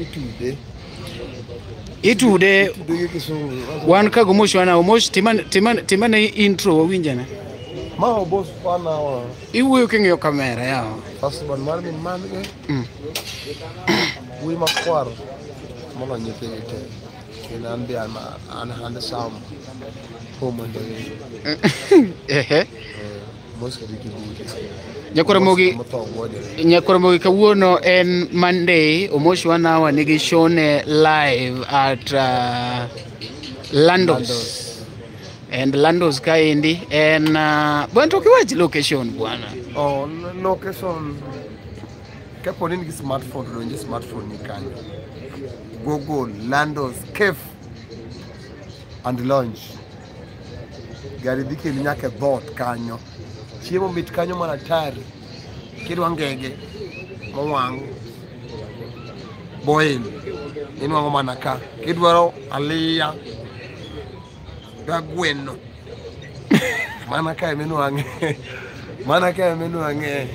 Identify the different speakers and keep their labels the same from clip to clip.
Speaker 1: Itude.
Speaker 2: Itude. Wan ka Omosh wana Omosh timane intro wawinjane.
Speaker 1: Ma Omosh wana wa.
Speaker 2: Iwuoyo king'iyo kamera yawa.
Speaker 1: First one mar min man gi. Wuoyi makwar molo nyithinde te. Kendo an be an handsome.
Speaker 2: Ehe. Nyakoramogi kawuono en Monday, Omosh wanawa nigi shone live at Landos. And Landos kaendi en bwana to kiwach location bwana.
Speaker 1: Oh, location kapo ni nigi smartphone to donje smartphone ni kanyo. Google Landos Cafe and Lounge. Gari dhi keli nyaka e dhoot kanyo. Chiemo mit kanyo maratari. Kidwa ngege mowang' boil inwang'o mana ka. Kidwaro aliya ga gweno mana ka eminwang'e. Mana ka eminwang'e.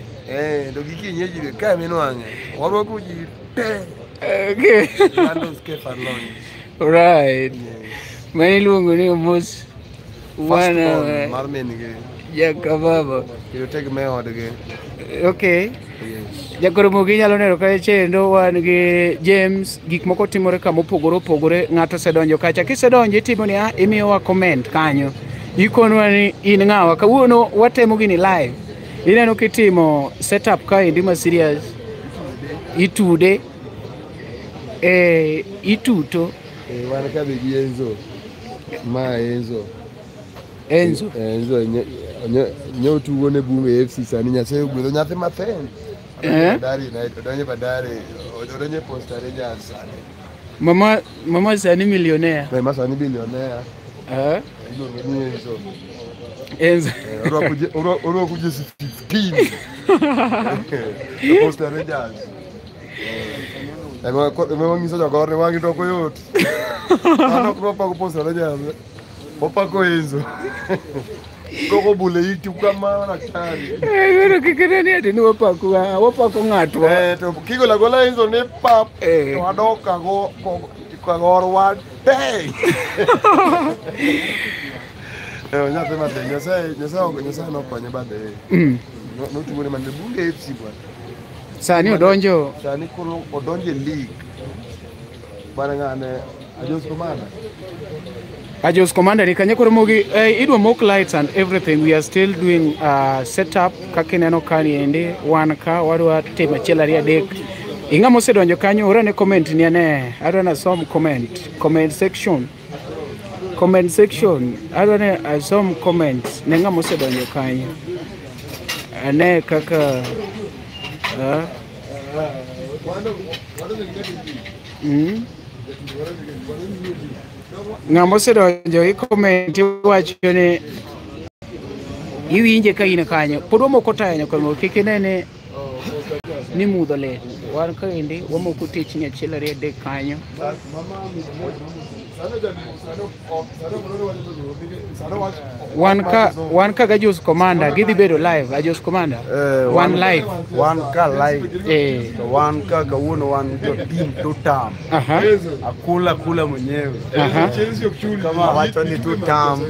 Speaker 1: To gi kienyeji be ka eminwang'e. Warwako ji te.
Speaker 2: Okay.
Speaker 1: Landos Cafe and Lounge.
Speaker 2: Right. Mano iluongo ni Omosh wana
Speaker 1: mar min gi.
Speaker 2: Jakababa.
Speaker 1: Kendo teg me odgi.
Speaker 2: Okay.
Speaker 1: Yes.
Speaker 2: Jakoromogi inyalo neno kacha chendo wan gi James, gik moko timore kama opogore opogore, ng'ato osedonjo kacha. Kisedonjo itimo niya, imiyowa comment kanyo. Ikonwa ni in ng'awa. Kawuono watemo gini live. Ineno kitimo setup kaendi ma serious. Itude. Ituto.
Speaker 1: Wan ka be gi Enzo. Ma Enzo.
Speaker 2: Enzo.
Speaker 1: Enzo nye otugo ne Bunge FC sani Nyasaye ogwedho nyathi mathin. Bandari United, odonjo Bandari, odonjo Posta Rangers sani.
Speaker 2: Mama sani millionaire.
Speaker 1: Mama sani billionaire. Iluongo ni Enzo.
Speaker 2: Enzo.
Speaker 1: Orwako jesi 15. Posta Rangers. Ema wanyiso jogor ni wang'i to ok oyot. Mano ok wapako Posta Rangers. Wapako Enzo. Koko bule iti kama daktari.
Speaker 2: Koro kik ine ni ati ni wapako ng'atwa.
Speaker 1: To kigolo agola Enzo ni pap to adok kagor wa te. Nyathi mathin Nyasaye nokonye bade. Notugo ne mana Bunge FC bwana.
Speaker 2: Sani odonjo.
Speaker 1: Sani koro odonjo e league. Bwana ng'ane Ajos Commander.
Speaker 2: Ajos Commander ni kanya koromogi idwa mok lights and everything. We are still doing setup kaka ineno kani endi wan ka wadwa timo achiel ariyo adek. Ing'ama osedonjo kanyo orane comment ni ane adwa nasom comment section. Comment section adwa ne asom comments ne ng'ama osedonjo kanyo. Ane kaka Ng'ama osedonjo i comment iwacho ni iwinje ka in kanyo. Pod wamoko taya nyaka kik ine ni mudho lit. Wan kaendi wamoko techni achiel ariyo adek kanyo. Wan ka Ajos Commander gidhi bedo live. Ajos Commander wan live.
Speaker 3: Wan ka live. To wan ka kawuono wan jo team tutam. Akula kula mwenyewe. Kama wacho ni tutam.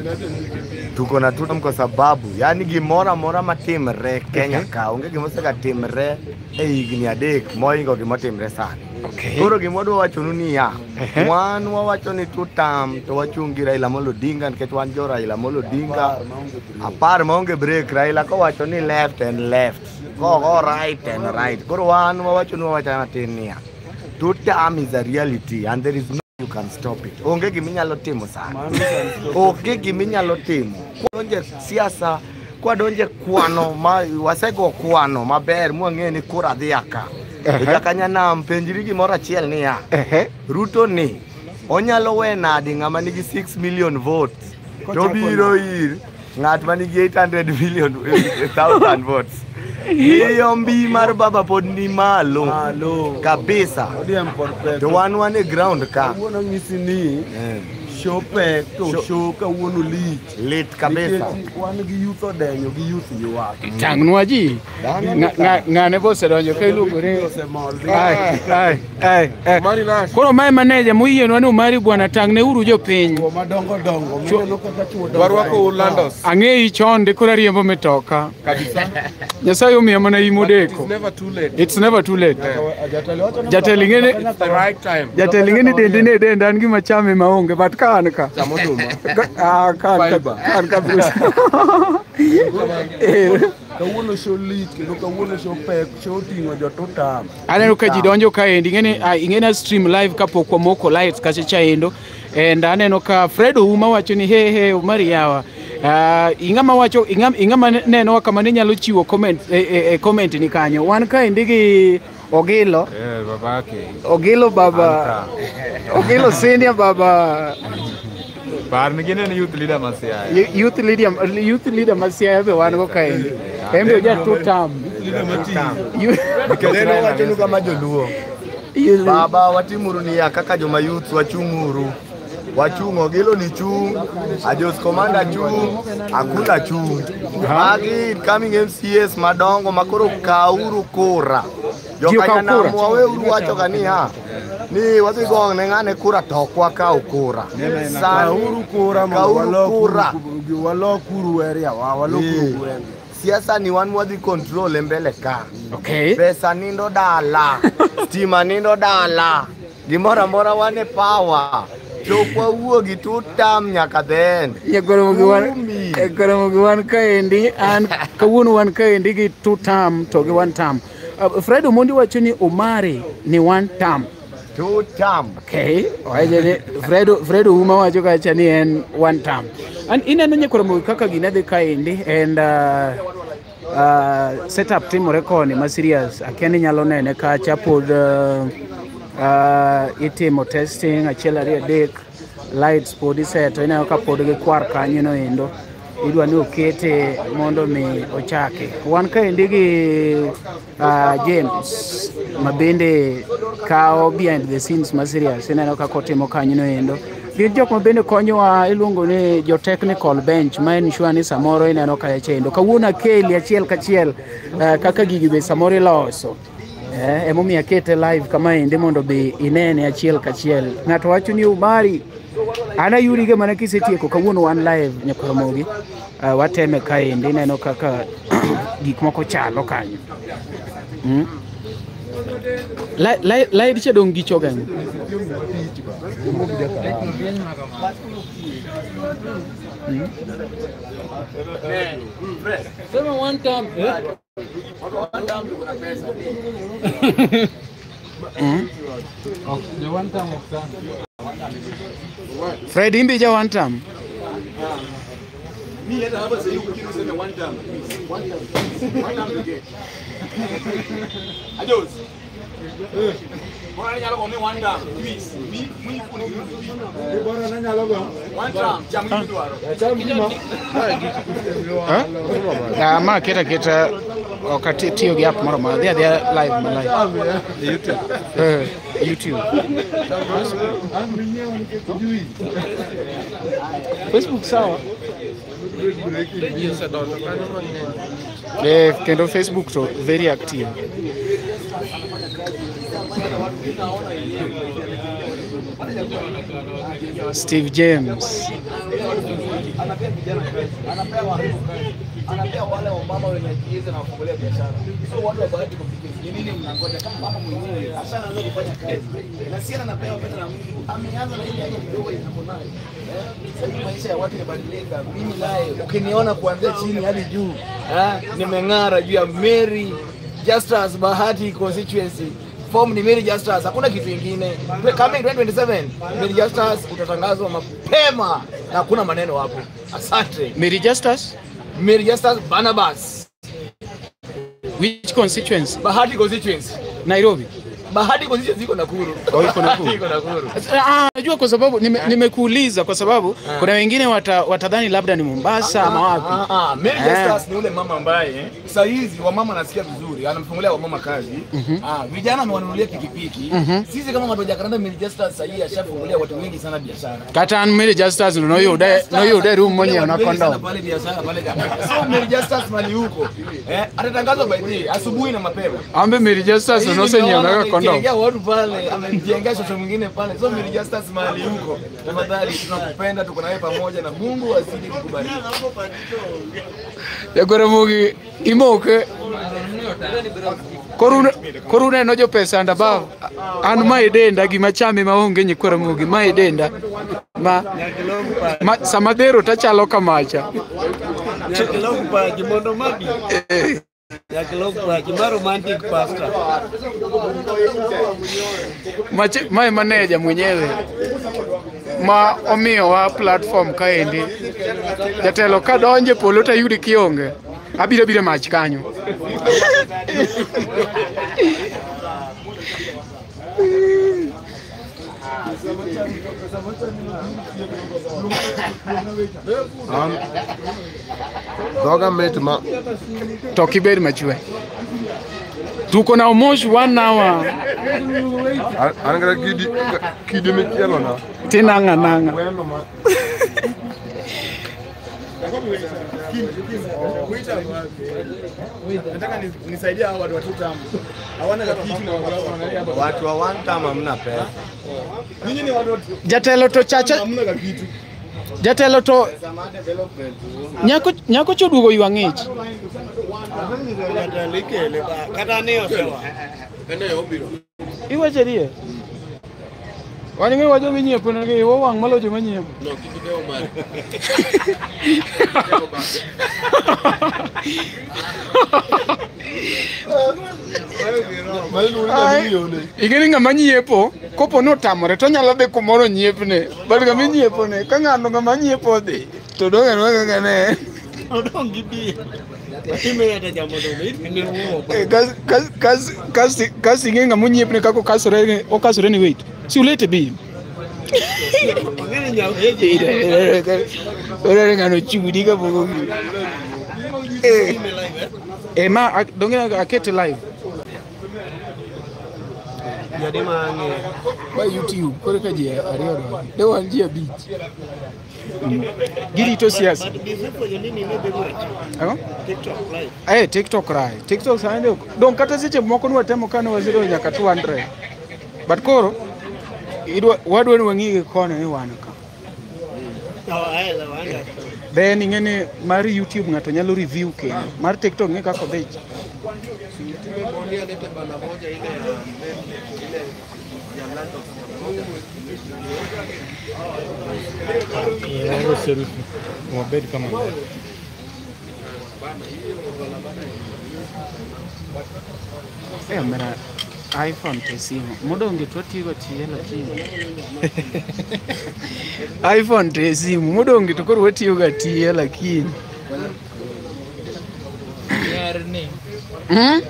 Speaker 3: Tuko na tutam kwa sababu yani gimora mora matimre Kenya ka onge gimosega timre e higni adek moingo gimotimre sani.
Speaker 2: Okay.
Speaker 3: Koro gimwadwa wachonu niya, wan wawacho ni tutam to wachung' gi Raila Amolo Odinga nikech wan jo Raila Amolo Odinga apar maonge break. Raila kowacho ni left and left, kogo right and right. Koro wan wawacho ni wawacho matin niya, tutam is a reality and there is no you can stop it. Onge giminyalo timo sani. Onge giminyalo timo. Kwadonje siasa, kwadonje kwano, ma wasego kwano maber mwang'e ni kura dhi aka. Jaka penjri gimoro achiel niya, Ruto ni onyalo we nadi ng'ama nigi 6 million votes to biro ir ng'at ma nigi 800 million thousand votes. Iyo mbi mar baba pod ni malo kabisa. To wan e ground ka.
Speaker 4: Wuono nyisi ni Show pek to show kawuono lich.
Speaker 3: Lit kabisa.
Speaker 4: Wan gi youth odenyo gi youth ywak.
Speaker 2: Tangnwa ji. Ng'ane bosedonjo ka iluongo ni ai ai ai. Koro mae manager moyienwa ni Omari bwana tang'ne uru jopiny.
Speaker 4: Madongo dongo mineno kaka chuo dongo.
Speaker 1: Warwako Landos.
Speaker 2: Ang'eyi chon de koro ariembo mitoka.
Speaker 1: Kabisa.
Speaker 2: Nyasaye omiya mana imodeko.
Speaker 1: It's never too late.
Speaker 2: It's never too late. Jatelo ing'e
Speaker 1: It's the right time.
Speaker 2: Jatelo ing'e ni dendi ne denda an gima chame maonge but ka an ka.
Speaker 1: Cham oduma.
Speaker 2: Ah, ka an ka an ka bruce.
Speaker 4: Kawuono show lich kendo kawuono show pek, show oting'o jo tutam.
Speaker 2: Aneno ka ji donjo kaendi, ing'e ni stream live kapok wamoko lights kacha chaendo. And aneno ka Fred Ouma wacho ni he he Omari yawa. Ing'ama wacho ing'ama neno kama ne nyalo chiwo comment comment ni kanyo. Wan kaendi gi Ogilo.
Speaker 5: Babake.
Speaker 2: Ogilo baba. Ogilo senior baba.
Speaker 5: Par ni youth leader ma Siaya.
Speaker 2: Youth leader ma Siaya be wan go kaendi. En be oja tutam.
Speaker 3: Neno wachonu kama joluo. Baba watimuru niya kaka joma youth wachung'uru. Wachung' Ogilo ni chung', Ajos Commander chung', Akula chung'. Magi incoming MCAs madongo makoro kauru kura. Jokanyanam waweuru wacho ga niya ni wadhi go ne ng'ane kura to ok wakaw kura.
Speaker 4: Kauru kura mondo walokuru area wa walokuru gwenge.
Speaker 3: Siasa ni wan wadhi control e mbele ka.
Speaker 2: Okay.
Speaker 3: Pesa nindo dala, stima nindo dala, gimoro amora wan e power. Chop wawuogi tutam nyaka then.
Speaker 2: Nyakoromogi wan kaendi an kawuono wan kaendi gi two term to gi one term. Fred Omondi wacho ni Omari ni one term.
Speaker 3: Two term.
Speaker 2: Okay. Owacho ni Fred Ouma wacho kacha ni en one term. An ineno nyakoromogi kaka gine dhi kaendi and setup timore koni ma serious. Akia ni nyalo nene kacha pod itimo testing achiel ariyo adek lights pod iseto ineno ka pod gikwar kanyo no endo idwa ni okete mondo mi ochake. Wan kaendi gi James ma bende kawo behind the scenes ma serious ineno kaka otimo kanyo no endo. Gin jok ma bende konyowa iluongo ni jo technical bench ma en sure ni samoro ineno kacha endo. Kawuono akeli achiel kachiel kaka gigi be samoro iloso. Emomiyo akete live kamaendi mondo be inene achiel kachiel. Ng'ato wacho ni Omari an ayudi mana kisetieko kawuono wan live Nyakoromogi. Wateme kaendi ineno kaka gik moko chalo kanyo. Live cha dong' gicho gang'o? Sema one time. Fred imbi ja one time. Ma keta keta wakati tiyo gi app moro ma dhi adhiya live ma live.
Speaker 5: YouTube.
Speaker 2: YouTube. Facebook sawa. Kendo Facebook to very active. Steve James.
Speaker 6: Ukiniona kuanzia chini hadi juu, nimeng'ara juu ya Mary Justus Bahati constituency. Form ni Mary Justus, hakuna kitu kingine. Coming 2027, Mary Justus utatangazwa mapema na hakuna maneno hapo. Asante.
Speaker 2: Mary Justus?
Speaker 6: Mary Justus Barnabas.
Speaker 2: Which constituency?
Speaker 6: Bahati constituency.
Speaker 2: Nairobi.
Speaker 6: Bahati constituency iko Nakuru.
Speaker 2: Oh, iko Nakuru.
Speaker 6: Iko Nakuru.
Speaker 2: Najua kwa sababu nimekuuliza kwa sababu kuna wengine watadhani labda ni Mombasa ama wapi.
Speaker 6: Mary Justus ni ule mama ambaye saa hizi wamama nasikia vizuri. anamfungulia wamama kazi. Vijana amewanunulia pikipiki. Sisi kama watu wa Jacaranda Mary Justus sasa hii ashafungulia watu wengi sana biashara.
Speaker 2: Kata an Mary Justus no yude room monyiewo na kondom.
Speaker 6: Pale biashara pale Jacaranda. So Mary Justus mali huko. Atatangazwa by the asubuhi na mapema.
Speaker 2: Ambe Mary Justus nosenyiewo na kondom.
Speaker 6: Amejengea watu pale, amejengea shosho mwingine pale. So Mary Justus mali huko. Tafadhali tunakupenda, tuko nawe pamoja na Mungu azidi kukubariki.
Speaker 2: Jagoro Mugi imoke. Koru neno jo pesa and above. An mae denda gima chame maonge nyikwara Mugi mae denda. Ma sama dhero tachalo kamacha.
Speaker 7: Nyaka ilok pachi mondo madi. Nyaka ilok pachi ma romantic pastor.
Speaker 2: Mae maneja mwenyewe ma omiyowa platform kaendi. Jatelo kadonje polo tayudi kionge. Abiro biro mach kanyo.
Speaker 1: Dhoga mit ma
Speaker 2: To kibed machwe. Tuko na almost one hour.
Speaker 1: An kata kidi michielo na
Speaker 2: Tinang'a nang'a.
Speaker 1: weno ma
Speaker 6: Nataka nisaidie hao watu wa tutam. Hawana kitu na wanaangalia hapa.
Speaker 3: Watu wa one time hamna pesa.
Speaker 6: Nyinyi ni watu wa
Speaker 2: Jatelo to chacha
Speaker 6: hamna kitu.
Speaker 2: Jatelo to nyako choduogo ywa ng'ich.
Speaker 7: Jatelo ikele kata ni osewa.
Speaker 2: Iwacho adier? Wan ing'e wajo minyiepo nigi iwa wang' maloyo joma nyiepo.
Speaker 8: No, kik idew mari.
Speaker 2: Ing'e ni ng'ama nyiepo kopo ni otamore to onyalo dhi kumoro nyiepne. But ng'ama inyiepo ne ka ng'ano ng'ama nyiepo odhi to dong' anwang'a kaka ne en.
Speaker 7: Odong' gi biya.
Speaker 2: Kas ing'e ng'ama onyiepne kaka okasore okasore ni wait. Si ulete bill. Ore ng'ano chudi kapok ogik. Eh ma donge akete live. Ba YouTube koro ka ji ariyo odonjo. De wan ji abich. Girito siasa. Ang'o? Eh, TikTok right. TikTok sani ok. Dong kata seche moko nwatemo kane wasiro nyaka 200. But koro idwa wadwa ni wang'i gi koni ni wan ka. Then ing'e ni mar YouTube ng'ato nyalo review kendo. Mar TikTok ng'e kaka odhi.
Speaker 5: Wabed kama
Speaker 2: Eh, omera iPhone to simu. Modong' to watiyogo tiye lakini. iPhone to simu. Modong' to koro watiyogo atiya lakini.
Speaker 9: Nyerni
Speaker 2: Hmm?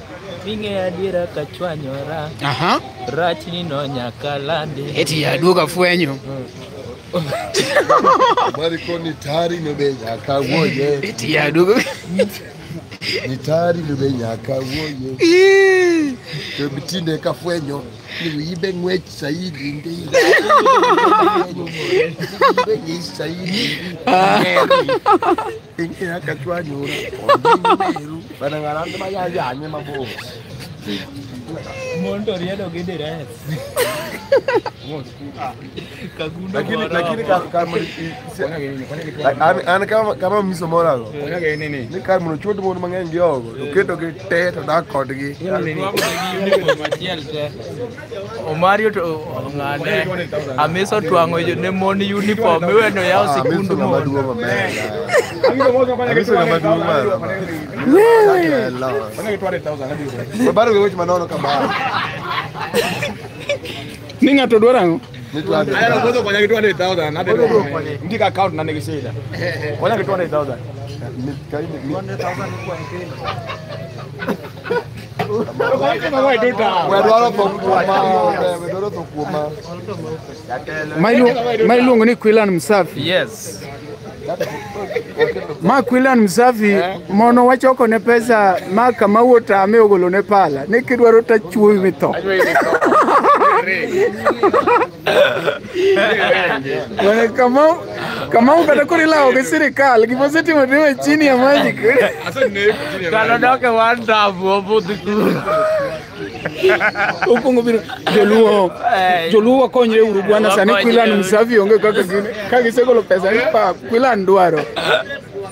Speaker 9: Ming'eyo adiera kachwanyora.
Speaker 2: Aha.
Speaker 9: Rachni no nyaka landi.
Speaker 2: Eti aduogo afwenyo.
Speaker 1: Mari koni tari no be nyaka wuoye.
Speaker 2: Eti aduogo.
Speaker 1: Ni tari no be nyaka wuoye. To bitinde ka fwenyo ni wibe ng'wech saidi ndi. Ibe ng'wech saidi. Ing'e ka chwanyora. Ondimeru. Bana ng'arante mayayanye mabor.
Speaker 9: Mon to riedo gi dress. Kagundo
Speaker 1: Lakini kama an kama miso morago ni kar mondo chwod mon mang'eny gi oko to keto gi te to dak kodgi.
Speaker 9: Omario to ng'ane Amiso twang'o ne mon uniform iweno yaw sikund
Speaker 1: Amiso ng'ama
Speaker 9: mon.
Speaker 1: duong' maber. Amiso ng'ama duong' maber. We baro gi weche manono kamano.
Speaker 2: Ni ng'ato dwaro ang'o?
Speaker 1: Ni 200,000.
Speaker 6: Ayano koso konya gi 200,000 adhi ndika account na nigi shida. Konya gi 200,000.
Speaker 1: We dwaro tho kuoma. We dwaro tho kuoma.
Speaker 2: Ma iluongo ni Kwilan Msafi.
Speaker 9: Yes.
Speaker 2: Ma Kwilan Msafi mono wachoko ne pesa ma kama otame ogolo ne pala ne kidwaro ta chuoyi mitho. Bwana Kamau kata koro ilawo gi sirikal gimosetimo timo chini ya maji.
Speaker 9: Kano doke wan tabu obudhi kuro.
Speaker 2: Okwongo biro joluo joluo wakonyre uru bwana sani Kwilan Msafi onge kaka gine ka gisegolo pesa ni pa Kwilan dwaro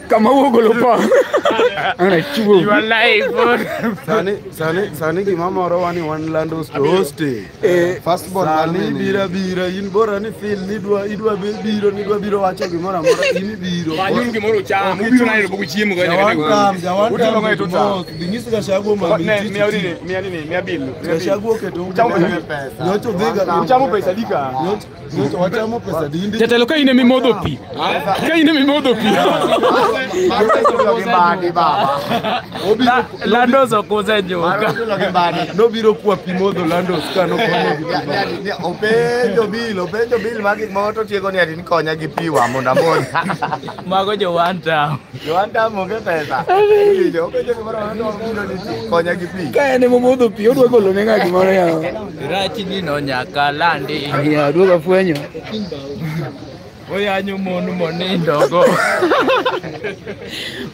Speaker 2: Kamau ogolo pa. Ana chuo.
Speaker 9: You are live.
Speaker 4: Sani gima morowa ni wan Landos to hoste.
Speaker 1: First born
Speaker 4: Sani bira bira in bora ni feel ni idwa biro ni idwa biro wacho gimoro amora in biro.
Speaker 5: Wanyun gimoro cham, ubiro nayo pok uchiemo go nyaka
Speaker 4: Jawan kam dingis Gachagua ma
Speaker 5: Ne, miya nini, miya bill.
Speaker 4: Gachagua oketo nyocho dhiga
Speaker 5: Uchamo pesa dika.
Speaker 4: Nyocho wachamo pesa dindi.
Speaker 2: Jatelo ka in ema imodho pi. Ka in ema imodho pi.
Speaker 9: Landos ok osejuka.
Speaker 4: Nobiro kwa pi modho Landos ka nokonyo gi pi.
Speaker 3: Openjo bil mag gik moko to tieko ni ati ni konya gi pi wa mondo amodh.
Speaker 9: Mago jo one town.
Speaker 3: Jo one town onge pesa. Iwinjo, openjo gimoro amora to obiro ni konya gi pi.
Speaker 2: Ka en ema omodho pi odwa golo ne ng'a gimoro yawa.
Speaker 9: Rach ni no nyaka landi.
Speaker 2: Ya duogo afwenyo.
Speaker 9: Oyanyo mon monindogo.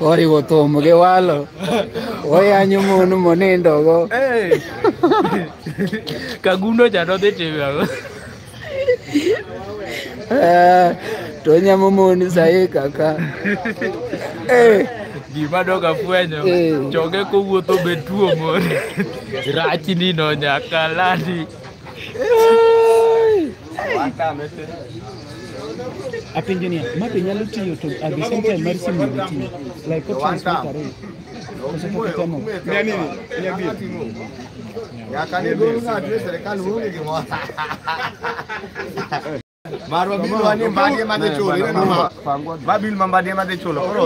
Speaker 2: Oriwo thum gi walo. Oyanyo mon monindogo.
Speaker 9: Kagundo cha nodhi timo ang'o?
Speaker 2: To onyamo mon sahi kaka.
Speaker 9: Gima dok afwenyo, chonge kowuotho be tuo more. Rach ni no nyaka landi.
Speaker 2: Apenjo niya, ma be nyalo tiyo to at the same time mar simu be tiyo. Like o transmit ariyo. Koso pok itemo.
Speaker 5: Miya nini, miya bill.
Speaker 3: Nyaka ne gol ng'ato e sirikal onge gimoro. Marwa bil wani mbadi ema dhi chulo. Ineno ma ma bil ma mbadi ema dhi chulo. Koro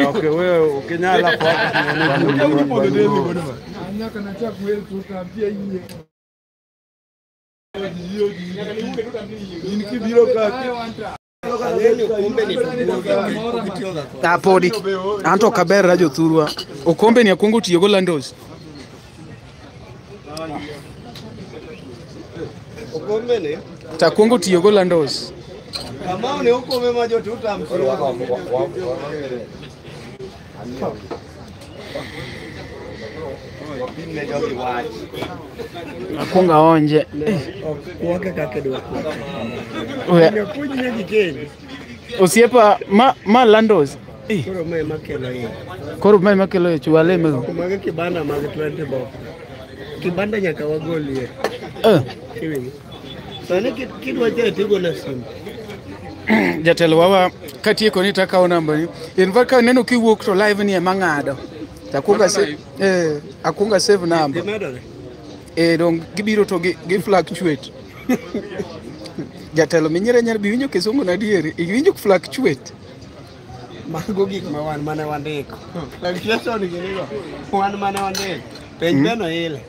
Speaker 4: Okay, wewe ukinyala kwa
Speaker 2: Podi anto ok aber ra jothurwa. Okombe ni akwongo tiyo go Landos.
Speaker 7: Okombe ni
Speaker 2: Takwongo tiyo go Landos.
Speaker 7: Kamau ne okombe ma jotutam.
Speaker 2: Akwongo aonje.
Speaker 7: Kuoke kaka idwa kuoke.
Speaker 2: Osiepa ma Landos.
Speaker 7: Koro mae makelo ich.
Speaker 2: Koro mae makelo ich waleme go.
Speaker 7: Mago kibanda mag 20 bob. Kibanda nyaka wagolie. Iwinjo. Sani kidwa chai tigo na simu.
Speaker 2: Jatelo wawa katieko ni takawo namba ni. In fact ka neno kiwuok to live ni ema ng'ado. Takwongo save akwongo save namba.
Speaker 7: Gimedore.
Speaker 2: Dong gibiro to gi fluctuate. Jatelo minyere nyar bi winjo kisungu na adieri. Iwinjo fluctuate.
Speaker 7: Mago gik ma wan mane wandiko. Fluctuation ginigo. Wan mane wandiko. Penj beno ile.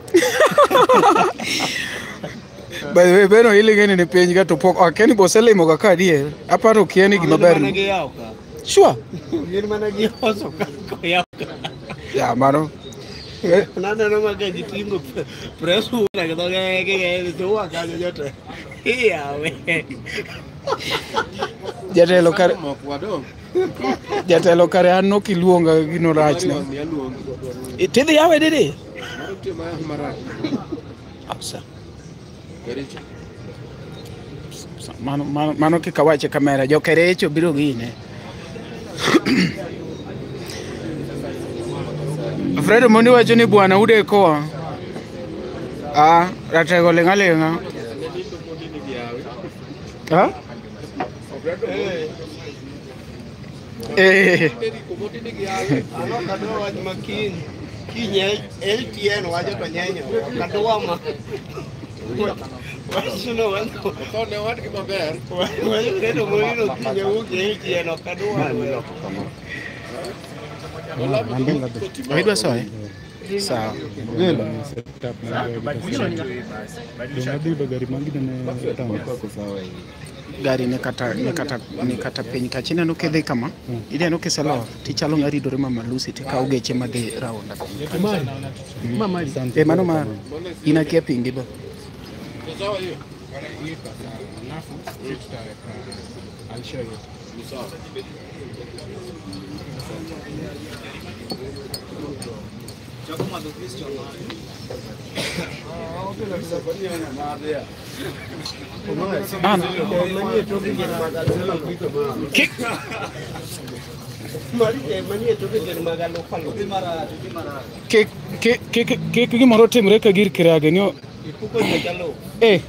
Speaker 2: By the way, beno ile ng'eni ni penj ga to pok akia ni boselimo ga ka adier. Aparo kia ni gima ber.
Speaker 7: Gin mana giyawo ka.
Speaker 2: Sure.
Speaker 7: Gin mana gioso ka koyawo ka.
Speaker 2: Ya mano.
Speaker 7: Naneno ma ka ji ting'o press ura gi dhoge gi to ua kanyo jote. Iyawe.
Speaker 2: Jatelo kare Jatelo kare an nok iluonga gino rachna. Tidhi yawe didi? Absa. Mano kik awach e kamera, jo Kerecho biro gine. Fredo Mondi wacho ni bwana udekowa. Ah, ratego ling'a ling'a. Ha?
Speaker 7: Ano kadwa wach ma kiny kiny LTN wacho to nyenyo kadwa ma wachno
Speaker 1: ne wadgi maber.
Speaker 7: Fredo Mondi kiny wuok e LTN ok adwa.
Speaker 2: Idwa soye? Sawa. Gari ne kata piny kacha ineno kidhi kama ineno kiselor tichalo ng'a ridore Mama Lucy tikawo geche madhi round. Eh, mano mar in akia pingi ba.
Speaker 5: I'll show you.
Speaker 2: Kik gimoro timre ka gir kirage ni eh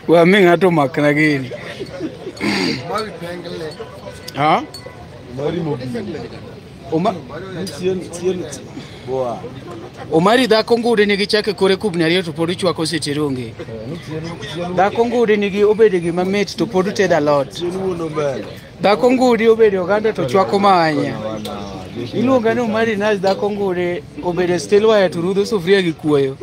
Speaker 2: Wami ng'ato makna gini. Ha? Omari dhako ngude nigi chake kore kubni ariyo to pod uchwako seche ronge. Dhako ngude nigi obedo gima mit to pod utedo alot. Dhako ngudi obedo oganda to chwako manya. Iluonga ni Omari Nash dhako ngude obedo still wire to rudho sufuria gi kuoyo.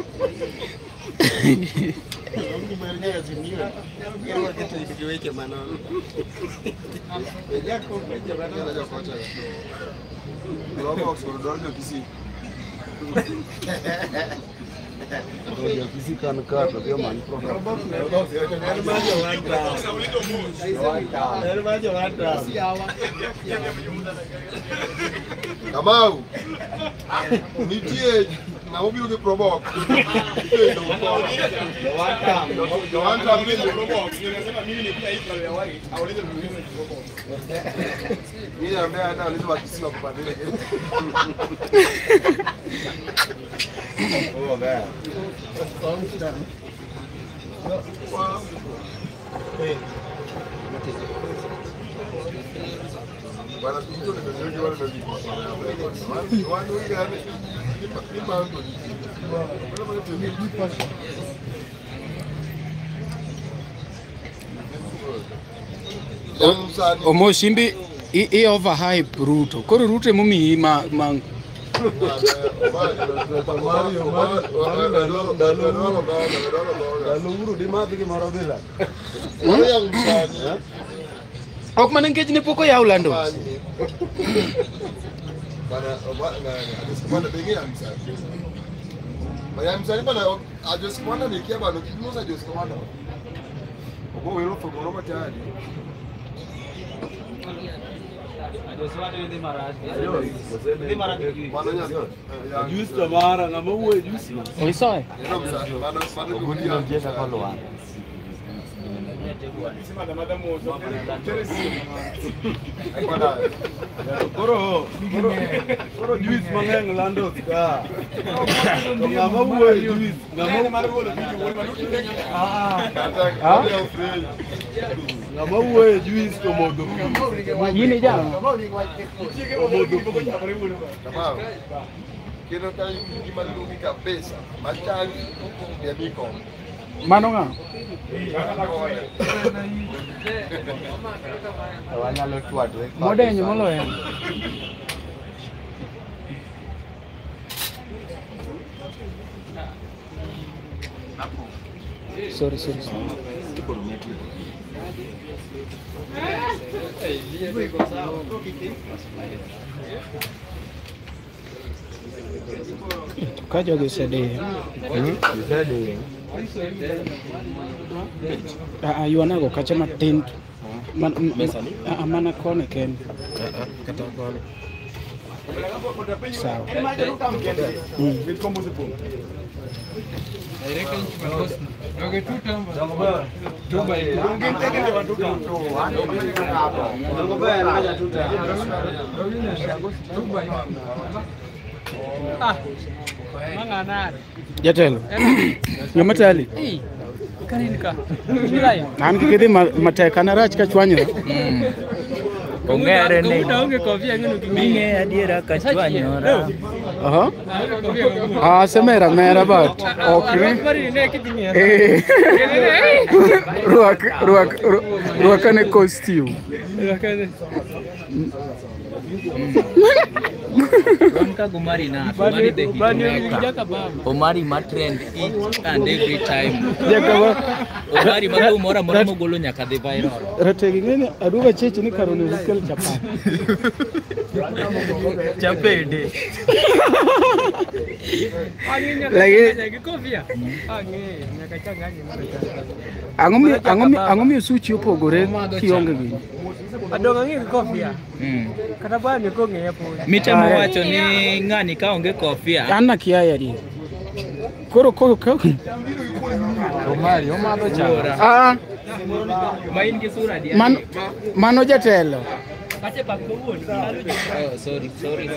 Speaker 1: Kamau, nitie na obiro gi probox.
Speaker 2: Omoshimbi i overhype Ruto. Koro Ruto emomiyi ma ok mana nikech ne pok oyaw lando.
Speaker 4: Koro juice mang'eny lando ka. To ng'ama wuoyo juice, ng'ama wuoyo juice to modho pi.
Speaker 2: Yini jalo.
Speaker 4: Omodho pi.
Speaker 1: Kendo ka gima luongi kabisa, machangi ya biko.
Speaker 2: Mano ng'a? Modenyo moloyo. Sorry, sorry, sorry. Ka jogi osedhiyo. Yuanago kacha matin. Mana koni kende. Sawa. Jatelo. Ng'ama tali? An kidhi matek an arach ka chwanyora.
Speaker 9: Ong'ere ni. Ming'e adiera ka chwanyora.
Speaker 2: Aha. Ah, semera mera but ok ni. Eh. Ruak ane costume.
Speaker 9: Omari na Omari the hitmaker. Omari ma trend each and every time. Omari ma gimoro amora mogolo nyaka dhi viral.
Speaker 2: Rategi ng'eni aduogo cheche ni kar onego ukel chapat.
Speaker 9: Chapede.
Speaker 2: Ang'o miyo suchi opogore kionge gini?
Speaker 8: Adong' ang'e gi kofia. Kata bani kong'eya pod.
Speaker 9: Mitemo wacho ni ng'ani ka onge kofia.
Speaker 2: An nakiaye adier. Koro
Speaker 5: Omari omadho cha.
Speaker 2: Ah.
Speaker 9: Ma in gi sura adier.
Speaker 2: Mano jatelo.
Speaker 9: Oh, sorry, sorry.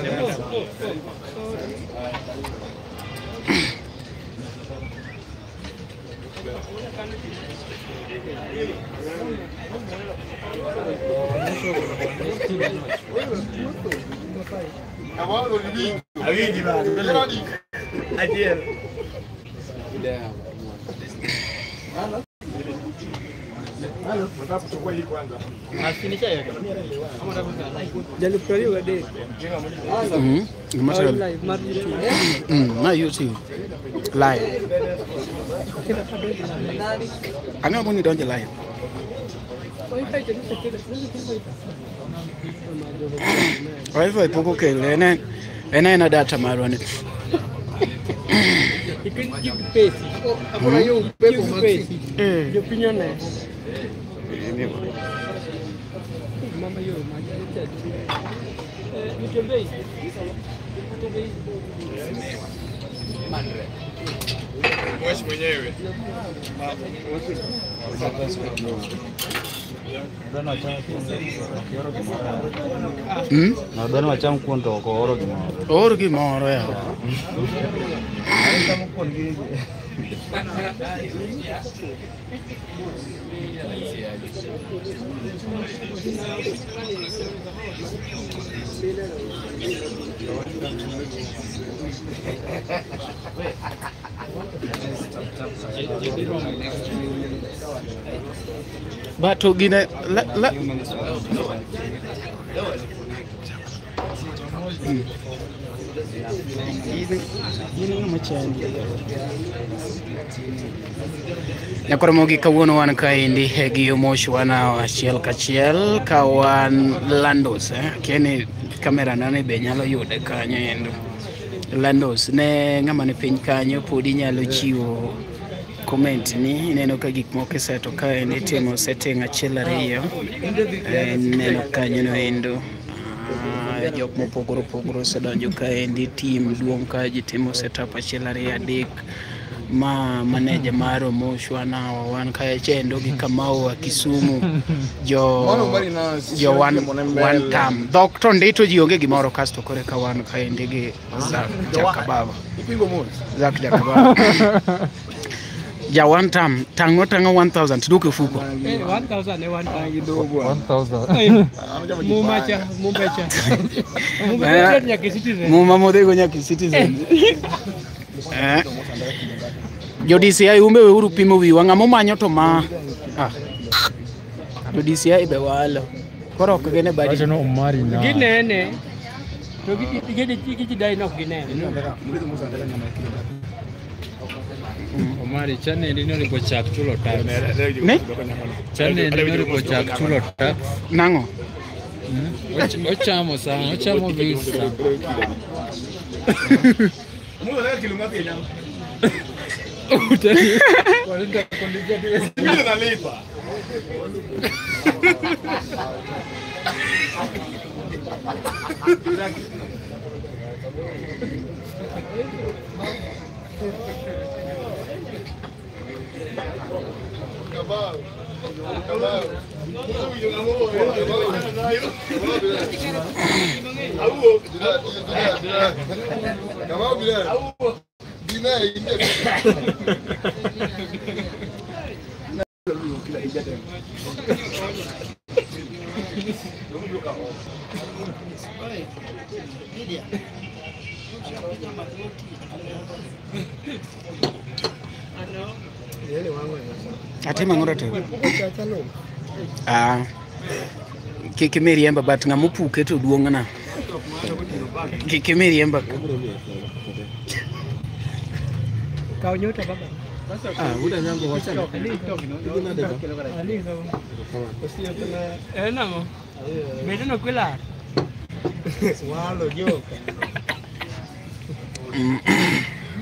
Speaker 2: Ma YouTube live. Ang'o mondo idonj live? Wifi pok okelo en aena data marwa ni.
Speaker 4: Nadhani wacham kuon to ok ooro gimoro.
Speaker 2: Oor gimoro ya. But to gine la Nyakoromogi kawuono wan kaendi gi Omosh wana achiel kachiel ka wan Landos kieni kamera nane be nyalo yude kanyo endo. Landos ne ng'ama ni piny kanyo pod inyalo chiwo comment ni ineno ka gik moko iseto kaendi timo setting achiel ariyo ineno kanyo no endo. Jok mopogore opogore osedonjo kaendi team duong' ka ji timo setup achiel ariyo adek ma manager mar Omosh wana wan kae chendo gi Kamau wa Kisumu jo one term dhok to ndito ji onge gimoro kasto kore ka wan kaendi gi Zack Jakababa. Zack Jakababa ja one term tang'o 1000 tiduoke ofuko
Speaker 8: 1000 ne one time gi dogo
Speaker 5: 1000
Speaker 8: mumacha mumbecha mumbecha nyaka Citizen
Speaker 2: muma modhigo nyaka Citizen. Jo DCI umbe weuru pimo wiwa ng'ama manyo to ma Jo DCI be walo koro ok gine badi
Speaker 8: ginene to gidai nok ginene.
Speaker 5: Omari channel ni onego chak chulo tax.
Speaker 2: Ne?
Speaker 5: Channel ni onego chak chulo tax.
Speaker 2: Nang'o?
Speaker 5: Ochamo sana, ochamo visa.
Speaker 2: Atema ng'ora te. Ah. Kik miriemba but ng'ama opuke to duong'na. Kik miriemba.
Speaker 8: Kaw nyota baba.
Speaker 4: Ah, uda nyango wachana.
Speaker 8: Eh nang'o? Bedo no kwilar.
Speaker 7: Walo joka.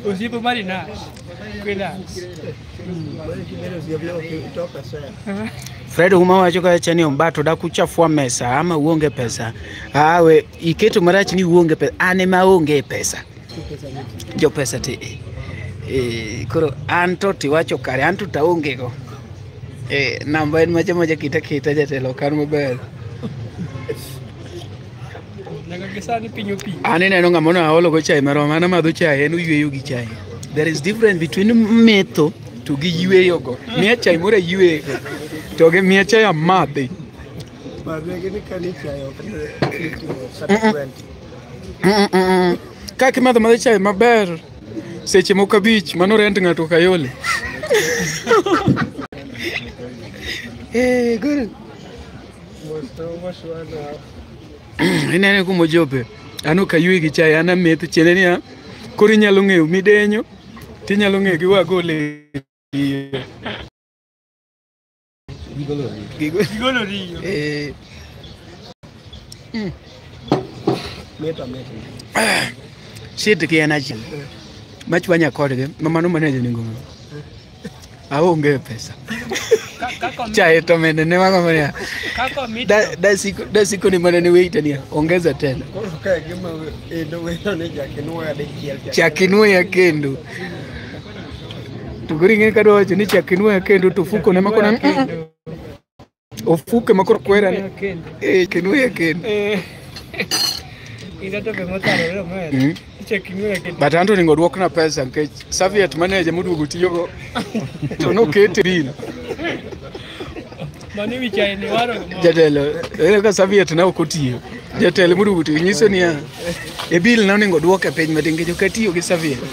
Speaker 8: Osiepo mari nas. Kwilar.
Speaker 2: Fred Huma wacho kacha ni ombato da kuchafua mesa ama uonge pesa. Awe iketo marach ni uonge pesa. An ema aonge pesa. Jo pesa te. Koro anto tiwacho kare anto taonge go. Namba en macha macha kita kita jatelo kan maber.
Speaker 8: Nyaka gisani piny opi.
Speaker 2: An ineno ng'ama ne aolo go chai marom an amadho chai en oyweyo gi chai. There is difference between metho to gi yweyo go. Miya chai moro ayweyo to gi miya chai amadhi. Kaka imadho madho chai maber seche moko abich mano rent ng'ato kayole. Good. Inene kumojope an ok aywe gi chai an ametho tiende niya koro inyalo ng'eyo midenyo tinyalo ng'eyo gi wagole iye.
Speaker 8: Gigolo riyo.
Speaker 2: Shit ki en achiel machwanya kodgi ma mano manager nengo aonge pesa. Chai to mende ne mago mania. Dasiko ni mana ni waiter ni ongeza tena. Chakinuoya kendo. To koro ing'e kadwa wacho ni chakinuoya kendo to ofuko ne makona ofuke makoro kwera ni kinuoya kendo. But anto onego duokna pesa nikech serviette manager moduogo tiyogo to nokete bill.
Speaker 8: Mano wi chai ni waro gimoro.
Speaker 2: Jatelo, ere ka serviette na ok otiyo. Jatelo moduogo tiyo nyiso niya e bill na onego duoke piny matin nikech ok atiyo gi serviette.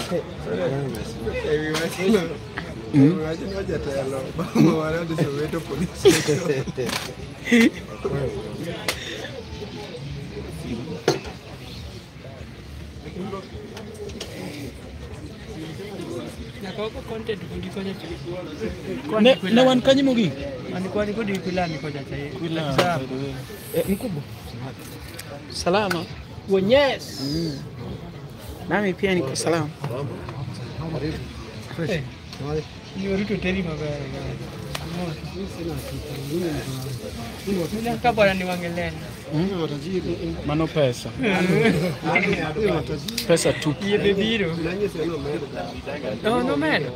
Speaker 2: Ne wan kanye mogik?
Speaker 8: Wan kodi Kwilani kocha cha.
Speaker 2: Mkubwa. Salama.
Speaker 8: Yes.
Speaker 2: Nami pia niko salama.
Speaker 8: Ni Ruto teri maber. Kabwana ni wangelena.
Speaker 2: Mano pesa. Pesa tupu.
Speaker 8: Yie biro. No, no medo.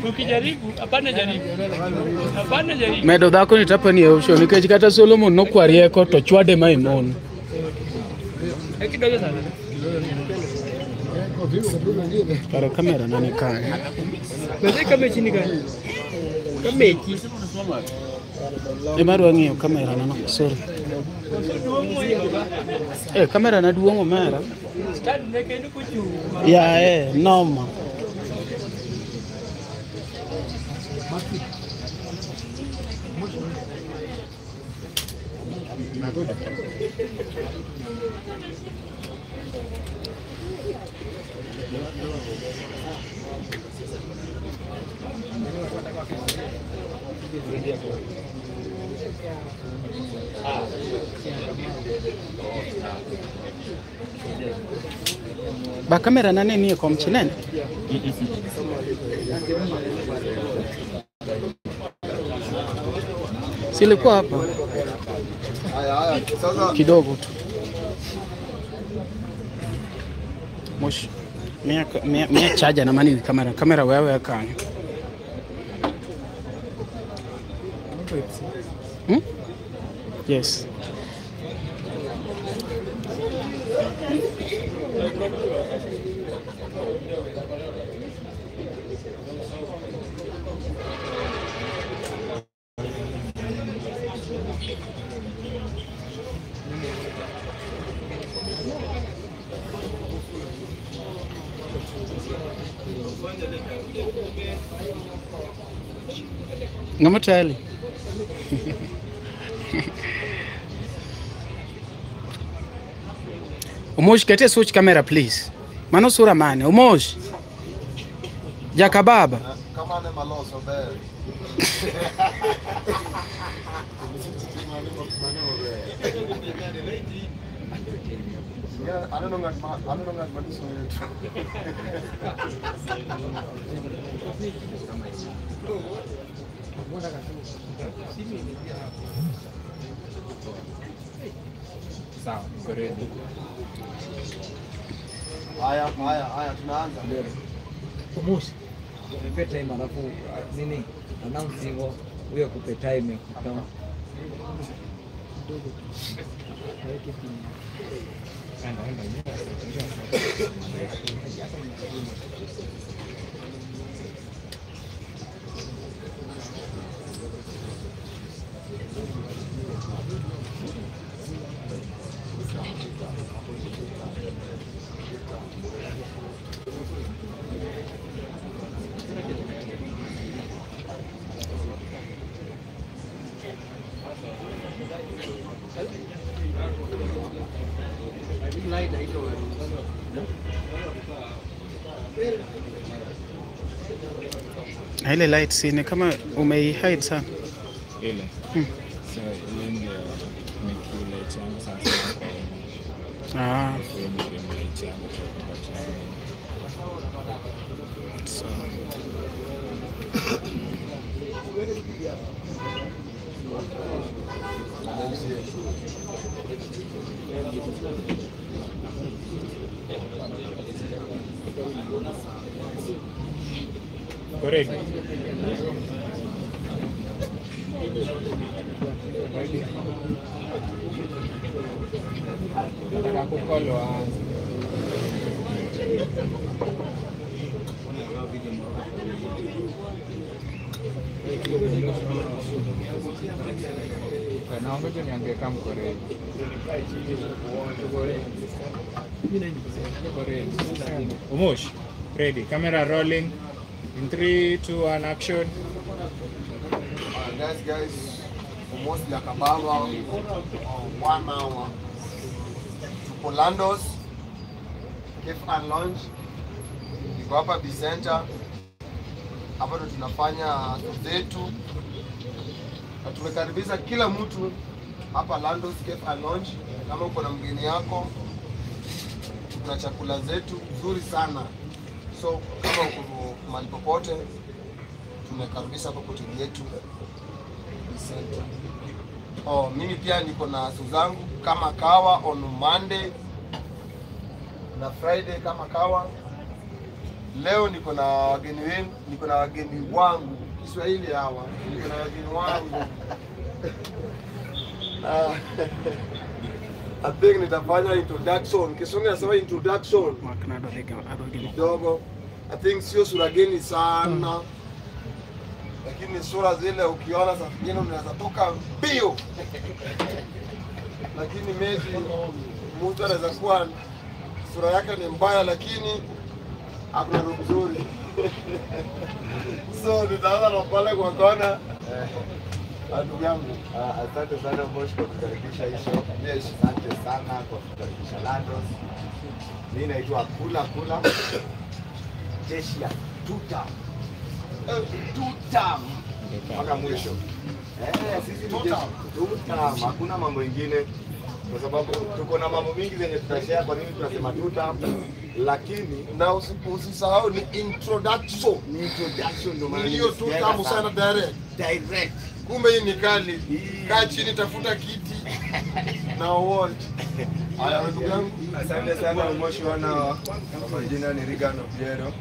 Speaker 8: Ukijaribu, hapana jaribu. Hapana jaribu.
Speaker 2: Medo dhako ni tapani e option nikech kata Solomon nokwa rieko to chwade ma imon.
Speaker 8: Kidogo sana.
Speaker 2: Karo kamera nani kae?
Speaker 8: Ndio kama chini kae. Kama
Speaker 2: Ema adwa ng'iyo kamera nano, sorry. Kamera na duong' omera.
Speaker 8: Stand ne kendo kochung'.
Speaker 2: Ya noma. Ba kamera nane ni kom chinen? Silikuwa hapo kidogo tu. Mosh mia charger na mani kamera kamera wewe kanyo. Yes. Ng'ama tayari. Umosh, kete switch camera please. Mano sura mane, Umosh. Jakababa.
Speaker 1: Kama ne maloso ber. Aneno ng'at ma nyiso yetu.
Speaker 5: Sawa, niko ready.
Speaker 1: Haya, haya, haya tunaanza.
Speaker 6: Umosh. Nipe time alafu nini? Announce hivyo huyo kupe time ya kutoa.
Speaker 2: Na ile light si ni kama umeihide sana.
Speaker 5: Ile. So ile ndio ni light yangu sasa.
Speaker 2: Ah.
Speaker 5: Ile ndio light yangu kwa channel.
Speaker 2: So
Speaker 5: Correct. Nataka kukolo aanze. Naomba niambie kama mko ready. Mko ready. Umosh, ready. Camera rolling. In 3, 2, 1, action.
Speaker 1: Guys, almost Jakababa, 1 hour. Tuko Landos, Cafe and Lounge. Niko hapa B Center. Hapa ndo tunafanya zetu. Na tumekaribisha kila mtu hapa Landos Cafe and Lounge. Kama uko na mgeni yako, tuna chakula zetu nzuri sana. So kama uko mahali popote, tumekaribisha hapa hoteli yetu B Center. Oh, mimi pia niko na su zangu kama kawa on Monday na Friday kama kawa. Leo niko na wageni wenu, niko na wageni wangu. Kiswahili hawa, niko na wageni wangu. I think nitafanya introduction. Kiswahili nasema introduction. Kidogo. I think sio sura geni sana. Lakini sura zile ukiona saa nyingine unaweza toka mbio. Lakini maybe mtu anaweza kuwa sura yake ni mbaya lakini hakuna roho nzuri. So nitaanza na pale kwa kona. Ndugu yangu,
Speaker 3: asante sana Mosh kwa kukaribisha hii show. Yes, asante sana kwa kukaribisha Landos. Mimi naitwa Kula Kula. Jeshi ya tuta. Tuta mpaka mwisho. Sisi tuta. Tuta, hakuna mambo mengine kwa sababu tuko na mambo mingi zenye tutashare. Kwa nini tunasema tuta?
Speaker 1: Lakini na usisahau ni introduction.
Speaker 3: Ni introduction ndio maana
Speaker 1: hiyo tuta sana direct.
Speaker 3: Direct.
Speaker 1: Kumbe hii ni kali. Kaa chini tafuta kiti na watch. Haya ndugu yangu.
Speaker 4: Asante sana Umoshi wana. Kwa majina ni Regan Obiero.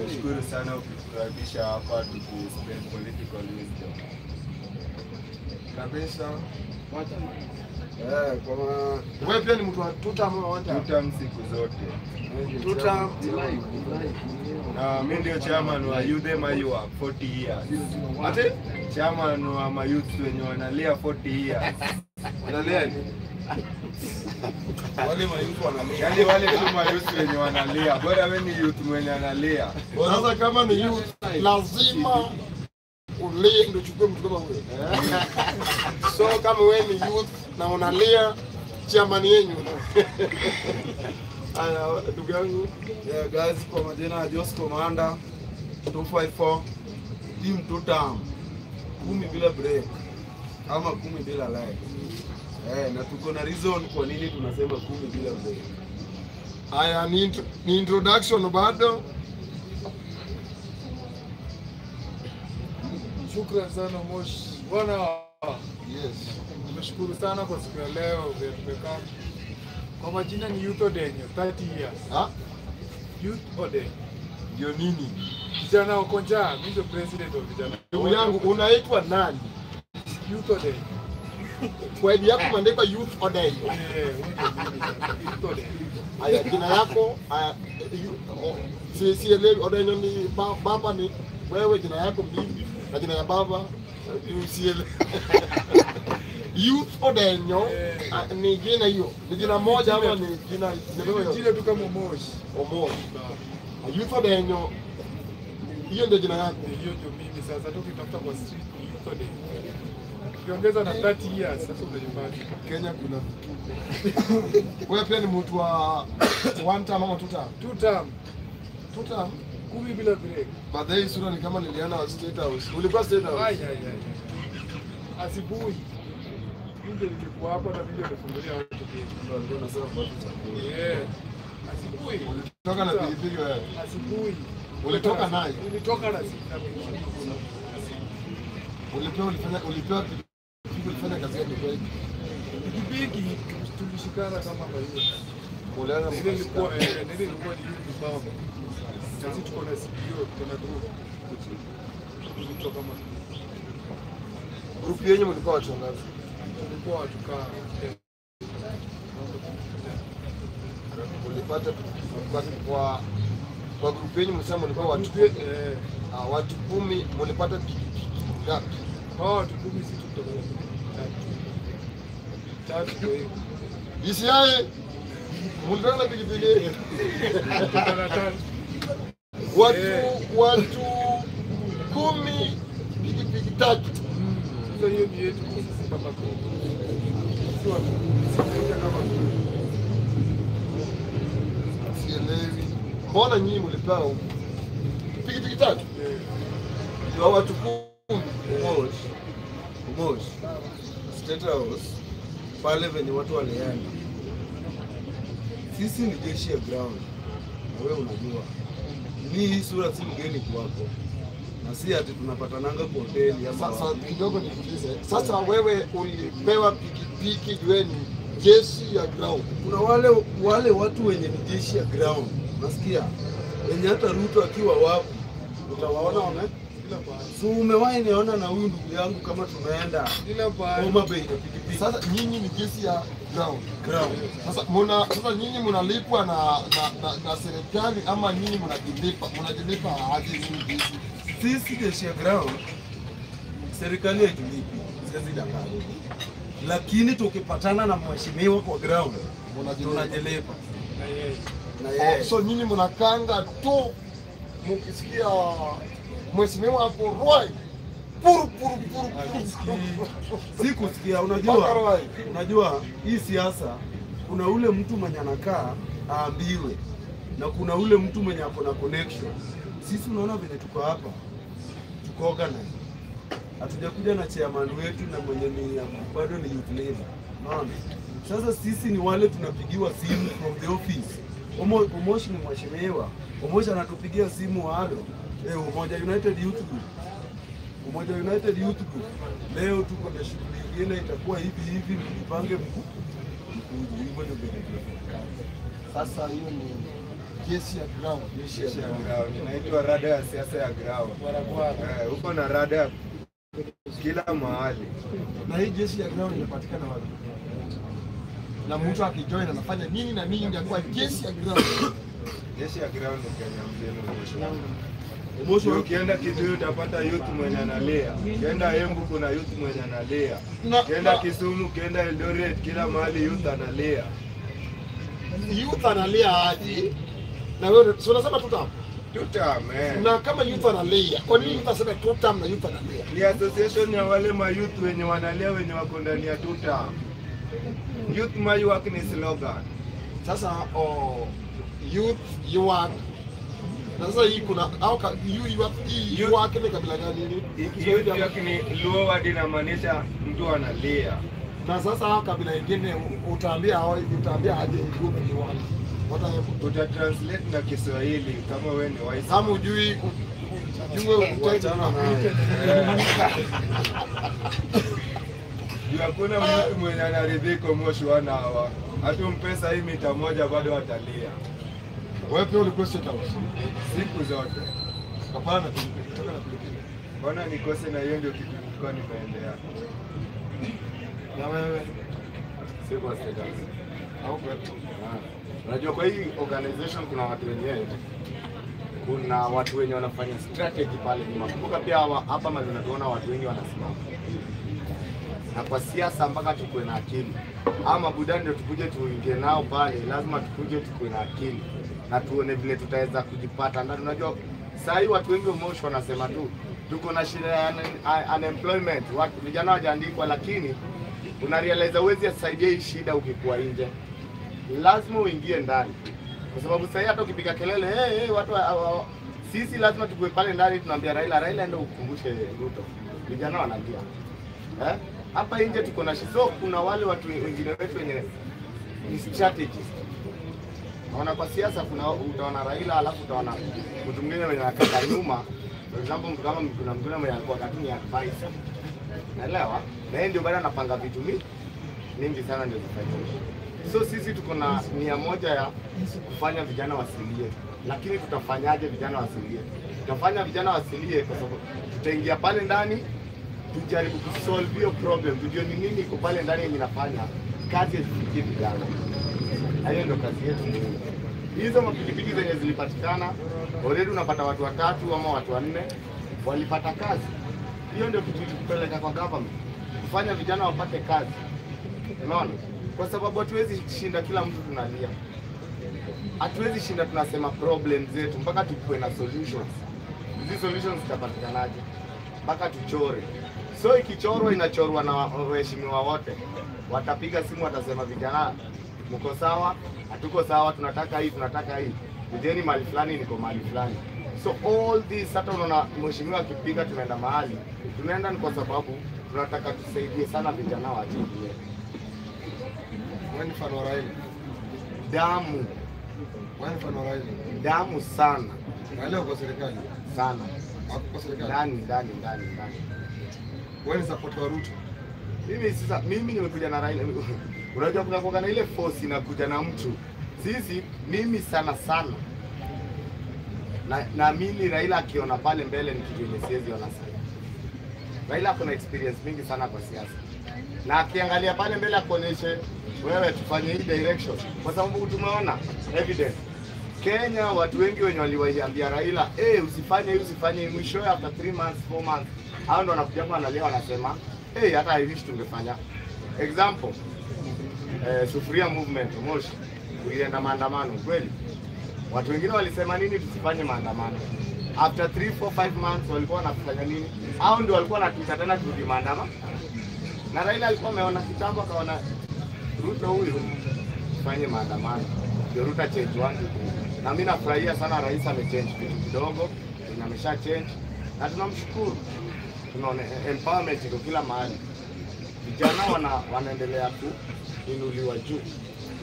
Speaker 4: Nashukuru sana kutukaribisha hapa tuku spread political wisdom.
Speaker 1: Kabisa.
Speaker 4: Kwa
Speaker 1: wewe pia ni mtu wa tuta ama wa
Speaker 4: two term siku zote.
Speaker 1: Two term.
Speaker 4: Na mimi ndio chairman wa Youth Mayua 40 years.
Speaker 1: Ate?
Speaker 4: Chairman wa mayouth wenye wanalia 40 years.
Speaker 1: Wanalia nini?
Speaker 4: Wale mayouth wanalia. Yaani wale tu mayouth wenye wanalia. Bora wewe ni youth mwenye analia.
Speaker 1: Sasa kama ni youth lazima ulie ndio uchukue mtu kama huyo. So kama wewe ni youth na unalia, chairman yenyu. Aya, ndugu yangu.
Speaker 10: Yeah guys, kwa majina ya Jos Commander 254 team 2 term 10 bila break ama 10 bila like. Na tuko na reason kwa nini tunasema 10 bila break.
Speaker 1: Aya, ni introduction bado.
Speaker 11: Shukran sana Mosh. Bwana.
Speaker 1: Yes.
Speaker 11: Nimeshukuru sana kwa siku ya leo vile tumekaa. Kwa majina ni Youth Odenyo, 30 years.
Speaker 1: Ha?
Speaker 11: Youth Odenyo.
Speaker 1: Ndio nini?
Speaker 11: Vijana wako njaa, mimi ndio president wa vijana.
Speaker 1: Ndugu yangu unaitwa nani?
Speaker 11: Youth Odenyo.
Speaker 1: Kwa ID yako imeandikwa Youth Odenyo.
Speaker 11: Youth Odenyo.
Speaker 1: Aya, jina yako sielewi. Odenyo ni baba ni wewe, jina yako mimi na jina ya baba usielewi. Youth Odenyo ni jina hiyo. Ni jina moja ama ni jina
Speaker 11: jina tu kama Omosh.
Speaker 1: Omosh. Youth Odenyo hiyo ndio jina yako.
Speaker 11: Hiyo ndio mimi sasa tukitafuta kwa street ni Youth Odenyo. Ukiongeza na 30 years sasa unajipata.
Speaker 1: Kenya kuna vituko. Wewe pia ni mtu wa one term ama two term?
Speaker 11: Two term.
Speaker 1: Two term?
Speaker 11: 10 bila break.
Speaker 1: Baadaye sura ni kama niliona wa State House. Ulikuwa State House?
Speaker 11: Ai ai ai. Asubuhi. Ndio nilikuwa hapa na video nimefungulia watu pia.
Speaker 10: Ndio nasema watu chakula.
Speaker 11: Yeah. Asubuhi.
Speaker 1: Ulitoka na pilipili wewe?
Speaker 11: Asubuhi.
Speaker 1: Ulitoka nayo?
Speaker 11: Nilitoka na pilipili.
Speaker 1: Ulipewa pilipili, ulifanya kazi gani kwa hiyo?
Speaker 11: Pikipiki tulishikana kama hiyo.
Speaker 1: Ulianza
Speaker 11: nilikuwa nilikuwa ni youth baba. Sisi tuko na CPO, tuko na group. Tulitoka kama
Speaker 1: group yenu mlikuwa watu wangapi?
Speaker 11: Tulikuwa watu kama
Speaker 1: ulipata kwa group yenu msema mlikuwa watu watu 10, mlipata pikipiki ngapi?
Speaker 11: Watu 10 sisi tutoka tatu kwa hiyo.
Speaker 1: DCI mlitoka na pikipiki. Watu 10 pikipiki 3.
Speaker 11: Sasa hiyo ni yetu sisi kama group. Sisi watu 10 kama group.
Speaker 1: Sielewi. Mbona nyinyi mlipewa pikipiki 3? Ndio watu 10.
Speaker 10: Mosh. State House pale venye watu walienda. Sisi ni jeshi ya ground. Na wewe unajua. Ni hii sura si mgeni kwako. Na si ati tunapatananga kwa hoteli ama.
Speaker 1: Sasa kidogo nikuulize. Sasa wewe ulipewa pikipiki jueni jeshi ya ground.
Speaker 10: Kuna wale watu wenye ni jeshi ya ground. Unasikia? Wenye hata Ruto akiwa wapi utawaona wame. So umewahi niona na huyu ndugu yangu kama tunaenda Homa Bay na pikipiki.
Speaker 1: Sasa nyinyi ni jeshi ya ground. Sasa nyinyi mnalipwa na serikali ama nyinyi mnajilipa? Mnajilipa aje nyinyi jeshi?
Speaker 10: Sisi jeshi ya ground serikali haitulipi, siwezi danganya. Lakini tukipatana na mheshimiwa kwa ground tunajilipa. Na yeye.
Speaker 1: So nyinyi mnakanga tu mkisikia mheshimiwa hapo Roy puru puru puru puru.
Speaker 10: Sikusikia, unajua hii siasa kuna ule mtu mwenye anakaa aambiwe na kuna ule mtu mwenye ako na connection. Sisi unaona vile tuko hapa, tuko organized. Hatujakuja na chairman wetu na mwenye ni bado ni youth leader. Unaona? Sasa sisi ni wale tunapigiwa simu from the office. Omosh ni mheshimiwa. Omosh anatupigia simu halo. Umoja United Youth Group. Umoja United Youth Group. Leo tuko na shughuli nyingine itakuwa hivi hivi, mjipange mkuu. Hivyo ndio vile tunafanya.
Speaker 1: Sasa hiyo ni jeshi ya ground.
Speaker 4: Jeshi ya ground. Inaitwa rada ya siasa ya ground. Uko na rada kila mahali.
Speaker 1: Na hii jeshi ya ground inapatikana wapi? Na mtu akijoin anafanya nini na nini ndio kwa jeshi ya ground.
Speaker 4: Jeshi ya ground ni Kenya mzima. Mwisho ukienda Kitui utapata youth mwenye analia. Ukienda Embu kuna youth mwenye analia. Ukienda Kisumu, ukienda Eldoret, kila mahali youth analia.
Speaker 1: Youth analia aje? Na wewe si unasema tutam?
Speaker 4: Tutam eh.
Speaker 1: Na kama youth analia, kwa nini youth aseme tutam na youth analia?
Speaker 4: Ni association ya wale ma youth wenye wanalia wenye wako ndani ya tutam. Youth my work ni slogan.
Speaker 1: Sasa youth you work. Na sasa hii kuna au you work ni kabila gani?
Speaker 4: Youth work ni Luo word inamaanisha mtu analia.
Speaker 1: Na sasa hao kabila nyingine utaambia aje youth you work.
Speaker 4: Uta translate na Kiswahili kama wewe ni wise.
Speaker 1: Kama hujui ujue utaita.
Speaker 4: Juu hakuna mtu mwenye anaridhika Moshi wana hawa. Hata mpesa hii mita moja bado atalia.
Speaker 1: Wewe pia ulikuwa State House
Speaker 4: siku zote.
Speaker 1: Hapana, kutoka na pilipili.
Speaker 4: Mbona nikose na hiyo ndio kitu nilikuwa nimeendea.
Speaker 1: Na wewe
Speaker 3: siko State House.
Speaker 1: Au kwetu.
Speaker 3: Unajua kwa hii organization kuna watu wenyewe. Kuna watu wenye wanafanya strategy pale nyuma. Kumbuka pia hapa mahali unatuona watu wengi wanasimama. Na kwa siasa mpaka tukue na akili. Ama budani ndio tukuje tuingie nao pale, lazima tukuje tukue na akili na tuone vile tutaweza kujipata. Na unajua saa hii watu wengi Moshi wanasema tu tuko na shida ya unemployment, watu vijana hawajaandikwa, lakini una realize huwezi kusaidia hii shida ukikuwa nje. Lazima uingie ndani. Kwa sababu sasa hata ukipiga kelele hey, watu sisi lazima tukue pale ndani tunaambia Raila, Raila ndio ukumbushe Ruto. Vijana wanalia. Hapa nje tuko na shizo, kuna wale watu wengine wetu wenye ni strategist. Naona kwa siasa kuna utaona Raila alafu utaona mtu mwingine mwenye anakaa nyuma. For example mtu kama kuna mwingine mwenye alikuwa katuni advisor. Naelewa? Na yeye ndio bado anapanga vitu mingi sana ndio zifanyike. So sisi tuko na nia moja ya kufanya vijana wasilie. Lakini tutafanyaje vijana wasilie? Tutafanya vijana wasilie kwa sababu tutaingia pale ndani tujaribu kusolve hiyo problem, tujue ni nini iko pale ndani yenye inafanya kazi isifikie vijana. Hiyo ndio kazi yetu. Hizo mapikipiki zenye zilipatikana already unapata watu watatu ama watu wanne walipata kazi. Hiyo ndio kitu tulipeleka kwa government, kufanya vijana wapate kazi. Unaona? Kwa sababu hatuwezi shinda kila mtu tunalia. Hatuwezi shinda tunasema problem zetu mpaka tukue na solutions. Hizi solutions zitapatikanaje? Mpaka tuchore. So ikichorwa inachorwa na waheshimiwa wote. Watapiga simu watasema vijana mko sawa, hatuko sawa, tunataka hii, tunataka hii. Kujeni mahali fulani, niko mahali fulani. So all this hata unaona mheshimiwa akipiga tunaenda mahali. Tunaenda ni kwa sababu tunataka tusaidie sana vijana wa GPA.
Speaker 1: Wewe ni fan wa Raila?
Speaker 3: Damu.
Speaker 1: Wewe ni fan wa Raila?
Speaker 3: Damu sana.
Speaker 1: Raila kwa serikali?
Speaker 3: Sana.
Speaker 1: Kwa serikali?
Speaker 3: Ndani.
Speaker 1: Wewe ni support wa Ruto?
Speaker 3: Mimi sasa mimi nimekuja na Raila. Unajua kuna kwa na ile force inakuja na mtu. Sisi mimi sana sana. Na mimi Raila akiona pale mbele ni kitu yenye siwezi ona sana. Raila kuna experience mingi sana kwa siasa. Na akiangalia pale mbele akuoneshe wewe tufanye hii direction. Kwa sababu tumeona evidence. Kenya watu wengi wenye waliwaambia Raila, usifanye hii, usifanye hii, mwisho after 3 months, 4 months, hao ndo wanakuja wanalia wanasema, hata I wish tungefanya. Example, Sufuria movement Moshi, ulienda maandamano kweli. Watu wengine walisema nini tusifanye maandamano. After 3, 4, 5 months walikuwa wanafanya nini? Hao ndio walikuwa wanatuita tena turudi maandamano. Na Raila alikuwa ameona kitambo akaona Ruto huyu fanye maandamano. Ndio Ruto change 1 2 3. Na mimi nafurahia sana rais amechange kitu kidogo, na amesha change na tunamshukuru. Tunaona empowerment iko kila mahali. Vijana wanaendelea kuinuliwa juu.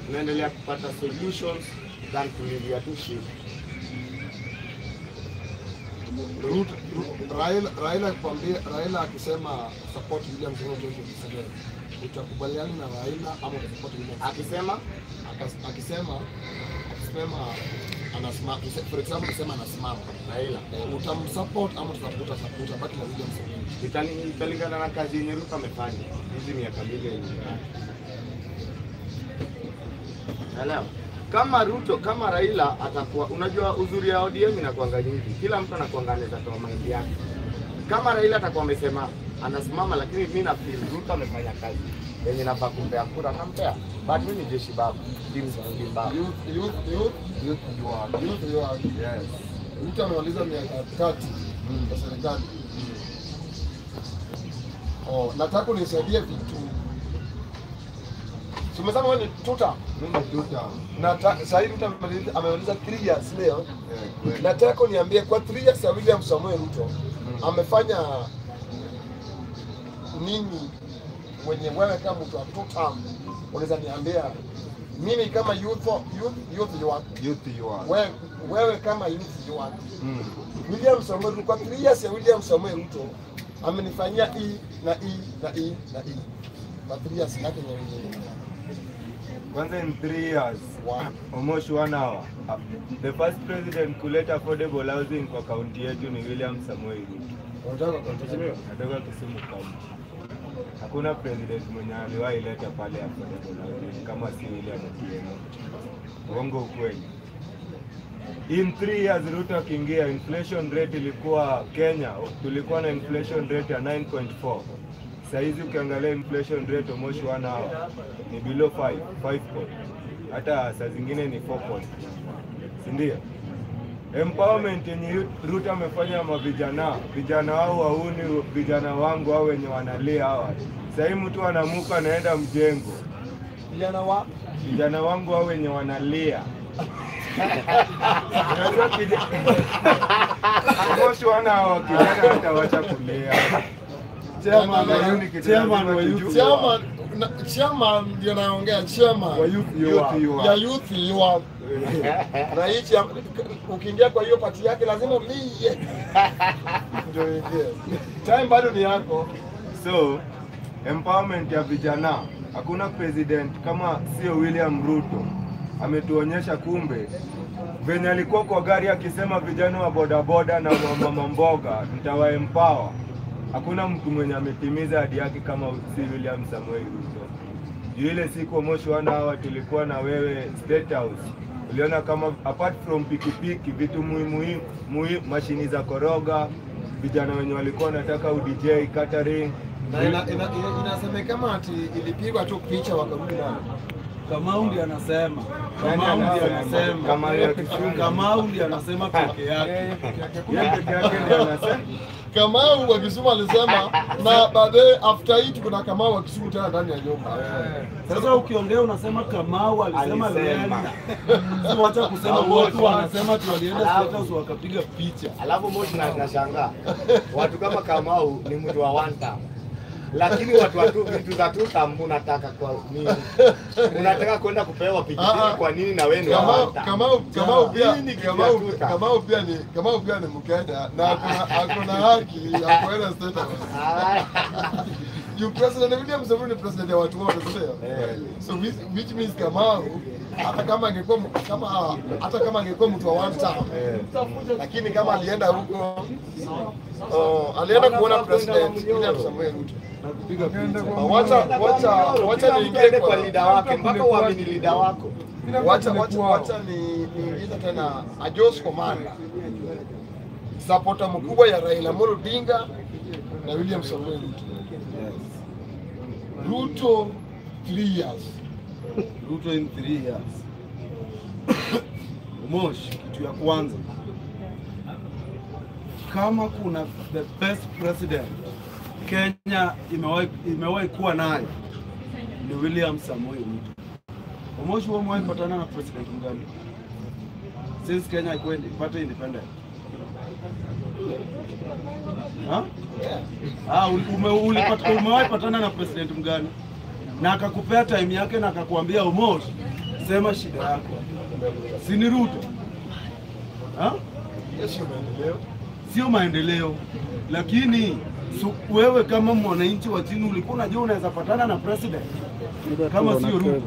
Speaker 3: Tunaendelea kupata solutions than kulilia tu shida.
Speaker 1: Ruto, Raila akikwambia, Raila akisema support William Ruto 2027, utakubaliana na Raila ama utasupport William?
Speaker 3: Akisema
Speaker 1: akisema anasimama, for example akisema anasimama
Speaker 3: Raila,
Speaker 1: utamsupport ama utabaki na William Ruto?
Speaker 3: Italingana na kazi yenye Ruto amefanya hizi miaka mingi yenye. Naelewa. Kama Ruto, kama Raila atakuwa, unajua uzuri ya ODM inakuanga nyingi. Kila mtu anakuanga anaweza toa mind yake. Kama Raila atakuwa amesema anasimama, lakini mimi na feel Ruto amefanya kazi yenye nafaa kumpea kura nampea. But mimi ni jeshi babu, team baba.
Speaker 1: Youth youth youth
Speaker 11: youth you are.
Speaker 1: Youth you are.
Speaker 11: Yes.
Speaker 1: Ruto amemaliza miaka 3 kwa serikali. Oh, nataka unisaidie vitu. So umesema wewe ni tuta.
Speaker 11: Mimi ni tuta.
Speaker 1: Nataka sasa hivi Ruto amemaliza 3 years leo. Nataka uniambie kwa 3 years ya William Samoei Ruto amefanya nini mwenye wewe kama mtu wa tuta unaweza niambia mimi kama youth you are.
Speaker 11: Youth you are.
Speaker 1: Wewe kama youth you are. William Samoei Ruto kwa 3 years ya William Samoei Ruto amenifanyia E na E na E na E. Kwa 3 years yake nyenye.
Speaker 4: Kwanza in 3 years, almost 1 hour. The first president kuleta affordable housing kwa kaunti yetu ni William Samoei Ruto. Natoka Kisumu County. Hakuna president mwenye aliwahi leta pale affordable housing kama si William Otieno. Uongo ukweli? In 3 years Ruto akiingia, inflation rate ilikuwa Kenya, tulikuwa na inflation rate ya 9.4. Saizi ukiangalia inflation rate almost 1 hour ni below 5, 5 point. Hata saa zingine ni 4 point. Si ndio? Empowerment yenye Ruto amefanya mavijana, vijana wao wauni, vijana wangu hao wenye wanalia hawa. Sasa mtu anamuka anaenda mjengo. Vijana wangu hao wenye wanalia. Unajua kijana wana kijana hatawacha kulia.
Speaker 1: Chairman ndio naongea, chairman
Speaker 4: wa youth
Speaker 1: ya youth you are. Na hichi ukiingia kwa hiyo pati yake lazima ulie. Ndio ingie. Time bado ni yako.
Speaker 4: So empowerment ya vijana, hakuna president kama sio William Ruto. Ametuonyesha kumbe venye alikuwa kwa gari akisema vijana wa bodaboda na mama mboga nitawa empower. Hakuna mtu mwenye ametimiza ahadi yake kama si William Samoei Ruto. Juu ile siku Moshi wana hawa tulikuwa na wewe State House. Uliona kama apart from pikipiki vitu muhimu mashini za koroga, vijana wenye walikuwa wanataka UDJ catering.
Speaker 1: Na inasemekana ati ilipigwa tu picha wakarudi nayo.
Speaker 10: Kamau ndiye anasema. Kamau ndiye anasema peke yake.
Speaker 4: Yeye peke yake ndiye anasema.
Speaker 1: Kamau wa Kisumu alisema na baadaye after it kuna Kamau wa Kisumu tena ndani ya nyumba.
Speaker 10: Sasa ukiongea unasema Kamau alisema Lenda. Sio acha kusema watu wanasema tu walienda State House wakapiga picha.
Speaker 3: Alafu mmoja nashangaa. Watu kama Kamau ni mtu wa one term. Lakini watu watu vitu za tu tambu unataka kwa nini? Unataka kwenda kupewa pikipiki kwa nini na wewe ni
Speaker 1: Kamau pia ni Mkenya na akona haki ya kwenda State House. You President William Samoei ni president ya watu wote, sio? So which means Kamau hata kama angekuwa mtu wa one term, lakini kama alienda huko alienda kuona President William Samoei Ruto
Speaker 10: na kupiga picha.
Speaker 1: Wacha niingie
Speaker 3: kwa leader wake mpaka uamini leader wako.
Speaker 1: Wacha niingize tena Ajos Komanda, supporter mkubwa ya Raila Amolo Odinga na William Samoei Ruto. Ruto 3 years.
Speaker 10: Ruto in 3 years. Moshi, kitu ya kwanza, kama kuna the best president Kenya imewahi kuwa nayo ni William Samoei Ruto. Moshi, wewe umewahi patana na president mgani since Kenya ipate independent? Ha? Umewahi patana na president mgani na akakupea time yake na akakuambia Omosh, sema shida yako? Si ni Ruto? Ha? Sio maendeleo. Lakini wewe kama mwananchi wa chini ulikuwa unajua unaweza patana na president kama sio Ruto?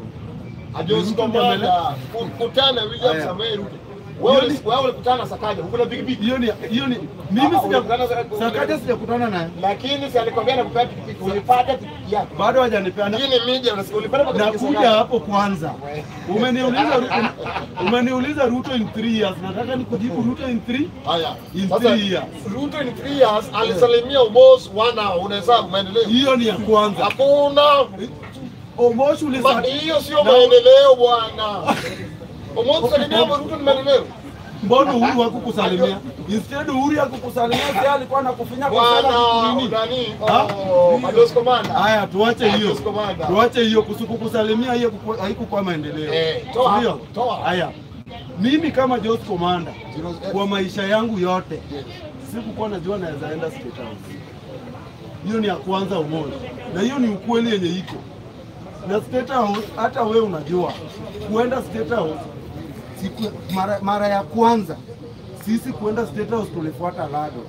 Speaker 1: Ajos Komanda, kutana William Samoei Ruto.
Speaker 12: Wewe ulikutana na Sakaja, uko na pikipiki.
Speaker 10: Hiyo ni mimi Sakaja sijakutana naye.
Speaker 12: Lakini si alikwambia nakupea pikipiki, ulipata pikipiki yako.
Speaker 10: Bado hajanipea.
Speaker 12: Hii ni media, ulipata pikipiki.
Speaker 10: Nakuja hapo kwanza. Umeniuliza Ruto in 3 years. Nataka nikujibu Ruto in 3.
Speaker 12: Haya.
Speaker 10: In 3 years.
Speaker 12: Ruto in 3 years alisalimia Omosh 1 hour, unahesabu maendeleo.
Speaker 10: Hiyo ni ya kwanza.
Speaker 12: Hakuna.
Speaker 10: Omosh ulisalimia.
Speaker 12: Hiyo sio maendeleo bwana. Omosh salimia Ruto ni maendeleo.
Speaker 10: Mbona Uhuru hakukusalimia? Instead Uhuru hakukusalimia, si alikuwa anakufinya kwa
Speaker 12: sababu nani? Ados Commander.
Speaker 10: Haya, tuache hiyo. Tuache hiyo kukusalimia, hiyo haikuwa maendeleo.
Speaker 12: Toa. Toa.
Speaker 10: Haya. Mimi kama Jos Commander kwa maisha yangu yote sikukuwa najua naweza enda State House. Hiyo ni ya kwanza Umoja. Na hiyo ni ukweli yenye iko. Na State House hata wewe unajua kuenda State House siku mara ya kwanza sisi kuenda State House tulifuata Lado.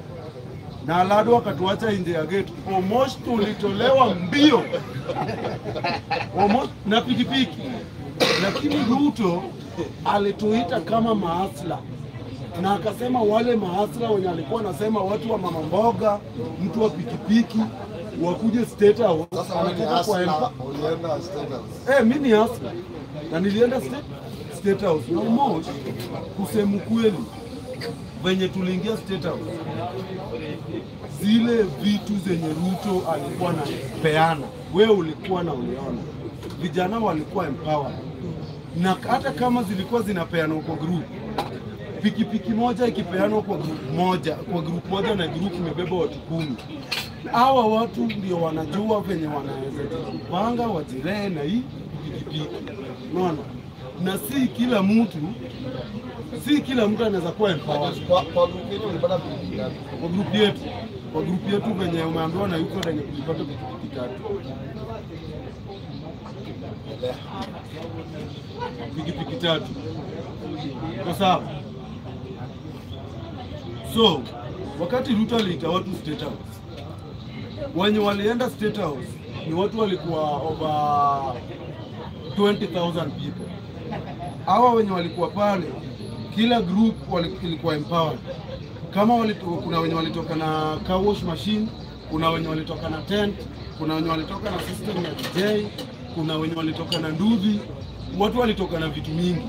Speaker 10: Na Lado akatuacha nje ya gate. Omosh tulitolewa mbio. Omosh na pikipiki. Lakini Ruto alituita kama maasla. Na akasema wale maasla wenye alikuwa anasema watu wa mama mboga, mtu wa pikipiki wakuje State House.
Speaker 12: Sasa wewe ni asla, ulienda State House.
Speaker 10: Mimi ni asla. Na nilienda State House. Na Omosh, kusema kweli, venye tuliingia State House, zile vitu zenye Ruto alikuwa anapeana, wewe ulikuwa na uliona. Vijana walikuwa empowered. Na hata kama zilikuwa zinapeanwa kwa group, pikipiki moja ikipeanwa kwa group moja, na group imebeba watu 10. Hawa watu ndio wanajua venye wanaweza kupanga wajilee na hii pikipiki. Unaona? Na si kila mtu anaweza kuwa empowered.
Speaker 12: Kwa group yetu ulipata pikipiki ngapi?
Speaker 10: Kwa group yetu venye umeambiwa na yuko ndani tulipata pikipiki 3. Pikipiki 3. Kwa sawa. So, wakati Ruto aliita watu State House, wenye walienda State House ni watu walikuwa over 20,000 people. Hawa wenye walikuwa pale, kila group ilikuwa empowered. Kama kuna wenye walitoka na car wash machine, kuna wenye walitoka na tent, kuna wenye walitoka na system ya DJ, kuna wenye walitoka na nduthi, watu walitoka na vitu mingi.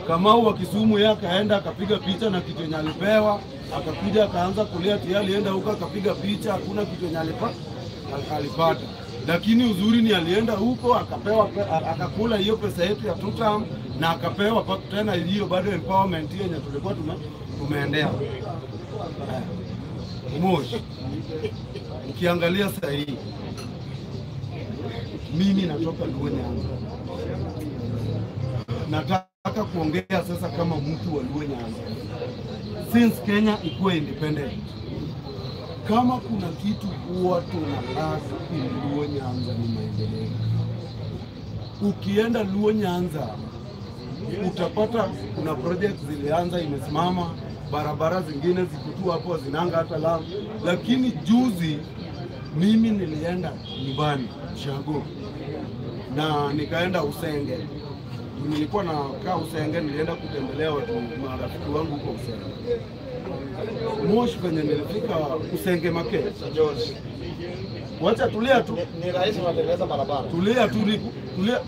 Speaker 10: Kamau wa Kisumu yeye akaenda akapiga picha na kitu yenye alipewa, akakuja akaanza kulia tia, alienda huko akapiga picha, hakuna kitu yenye alipata. Lakini uzuri ni alienda huko akapewa, akakula hiyo pesa yetu ya tutam na akapewa tena hiyo bado empowerment hiyo yenye tulikuwa tumeendea. Moshi, ukiangalia sasa hii, mimi natoka Luo Nyanza. Nataka kuongea sasa kama mtu wa Luo Nyanza. Since Kenya ikuwe independent, kama kuna kitu huwa tunalaza in Luo Nyanza ni maendeleo. Ukienda Luo Nyanza utapata kuna project zilianza imesimama, barabara zingine ziko tu hapo zinanga hata lami. Lakini juzi mimi nilienda nyumbani Shago na nikaenda Usenge. Nilikuwa nakaa Usenge, nilienda kutembelea watu marafiki wangu huko Usenge. Moshi kwenye nilifika Usenge market. Wacha tulia tu.
Speaker 12: Ni rais anatengeneza barabara.
Speaker 10: Tulia tu, tulia.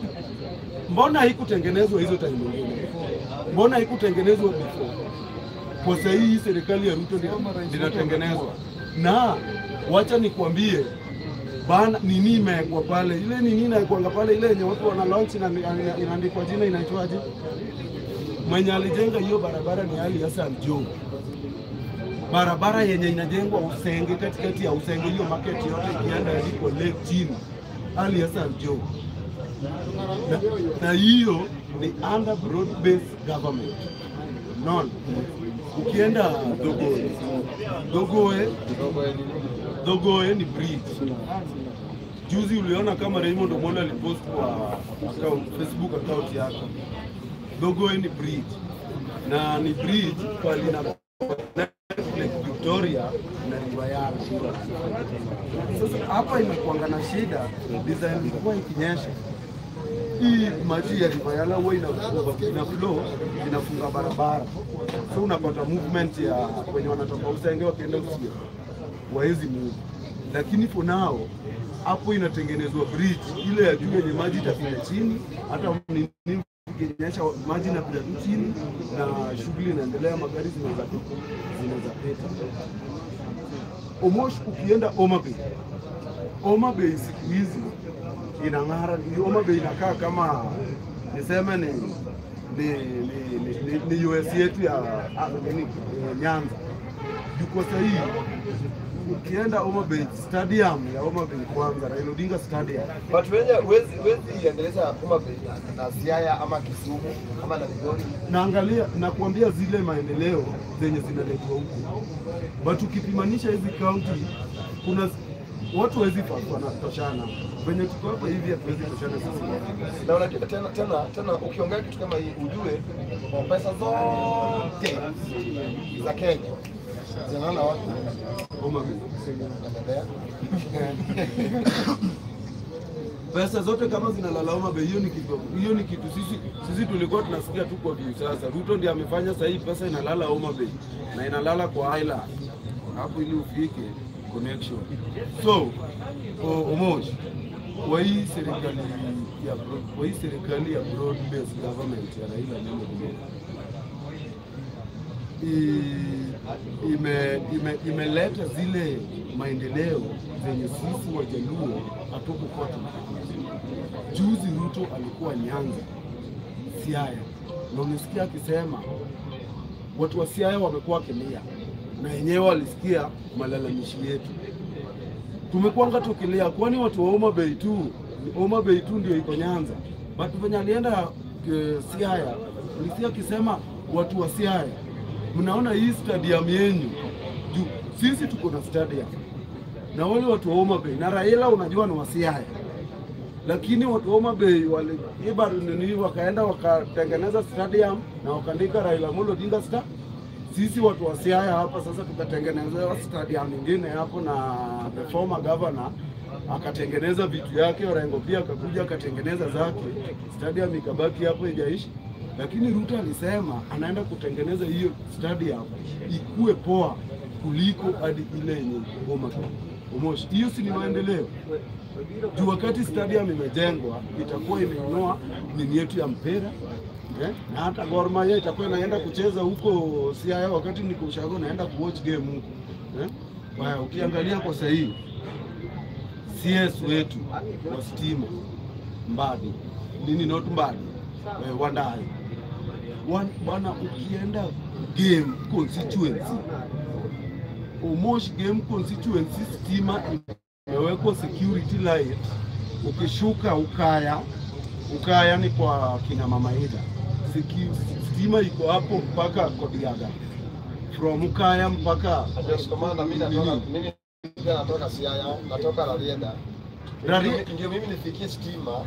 Speaker 10: Mbona haikutengenezwa hizo time nyingine? Mbona haikutengenezwa before? Kwa sasa hii serikali ya Ruto inatengenezwa. Na wacha nikwambie bana, nini imewekwa pale? Ile nini inawekwa pale, ile yenye watu wana launch na inaandikwa jina inaitwaje? Mwenye alijenga hiyo barabara ni Ali Hassan Joho. Barabara yenye inajengwa Usenge, katikati ya Usenge hiyo market yote ikienda iko lake chini. Ali Hassan Joho. Na hiyo ni under broad based government. Non. Ukienda Dogoe, Dogoe ni bridge. Juzi uliona kama Raymond Omolo alipost kwa account, Facebook account yake. Dogoe ni bridge. Na ni bridge kwa lina Lake Victoria na River Yala. Sasa hapa imekuanga na shida, design ilikuwa ikinyesha. Hii maji ya River Yala huwa ina flow, inafunga barabara. So unapata movement ya wenye wanatoka Usenge wakienda Usia waezi move. Lakini for now hapo inatengenezwa bridge ile ya juu yenye maji itapita chini, hata nini ikinyesha maji inapita tu chini na shughuli inaendelea, magari zinaweza pita. Omosh, ukienda Homa Bay, Homa Bay siku hizi inang'ara. Homa Bay inakaa kama niseme ni US yetu ya Nyanza. Juko sahihi ukienda Homa Bay stadium ya Homa Bay kwanza, Raila Odinga Stadium.
Speaker 1: But wezi endeleza Homa Bay na Siaya ama Kisumu ama na Migori.
Speaker 10: Naangalia na kuambia zile maendeleo zenye zinaletwa huko. But ukipimanisha hizi county kuna watu hawezi wanatoshana. Venye tuko hapa hivi hatuwezi toshana sisi.
Speaker 1: Na unajua tena ukiongea kitu kama hii ujue pesa zote za Kenya zinaona watu
Speaker 10: Homa Bay. Pesa zote kama zinalala Homa Bay, hiyo ni kitu sisi tulikuwa tunasikia tu kwa view. Sasa Ruto ndiye amefanya sasa hii pesa inalala Homa Bay na inalala kwa Island hapo ili ufike connection. So Omosh, kwa hii serikali ya broad based government ya Raila Amolo Odinga imeleta zile maendeleo zenye sisi Wajaluo hatukukuwa tunafikiria. Juzi Ruto alikuwa Nyanza, Siaya, na umesikia akisema watu wa Siaya wamekuwa wakilia, na wenyewe walisikia malalamishi yetu. Tumekuanga tukilia, kwani watu wa Homa Bay tu, Homa Bay tu ndio iko Nyanza. But venye alienda Siaya, ulisikia akisema watu wa Siaya, mnaona hii stadium yenu, juu sisi tuko na stadium na wale watu wa Homa Bay na Raila unajua ni wa Siaya, lakini watu wa Homa Bay wale nini wakaenda wakatengeneza stadium na wakaandika Raila Amolo Odinga Stadium. Sisi watu wa Siaya hapa sasa tukatengeneza stadium nyingine hapo, na the former governor akatengeneza vitu yake, Orengo pia akakuja akatengeneza zake, stadium ikabaki hapo haijaishi. Lakini Ruto alisema anaenda kutengeneza hiyo stadium ikue poa kuliko hadi ile yenye Homa Bay. Omosh, hiyo si ni maendeleo? Juu wakati stadium imejengwa itakuwa imeinua nini yetu ya mpira na hata Gor Mahia itakuwa inaenda kucheza huko Siaya, wakati niko ushago naenda kuwatch game huko. Haya, ukiangalia kwa sahihi CS wetu wa stima Mbadi, nini not Mbadi, Wandai. Bwana, ukienda game constituency, Omosh game constituency, stima imewekwa security light. Ukishuka Ukaya ni kwa kina Mama Ida, stima iko hapo mpaka Kodiaga, from Ukaya mpaka
Speaker 1: mimi natoka Siaya, natoka Rarieda. Ndio mimi nifikie stima,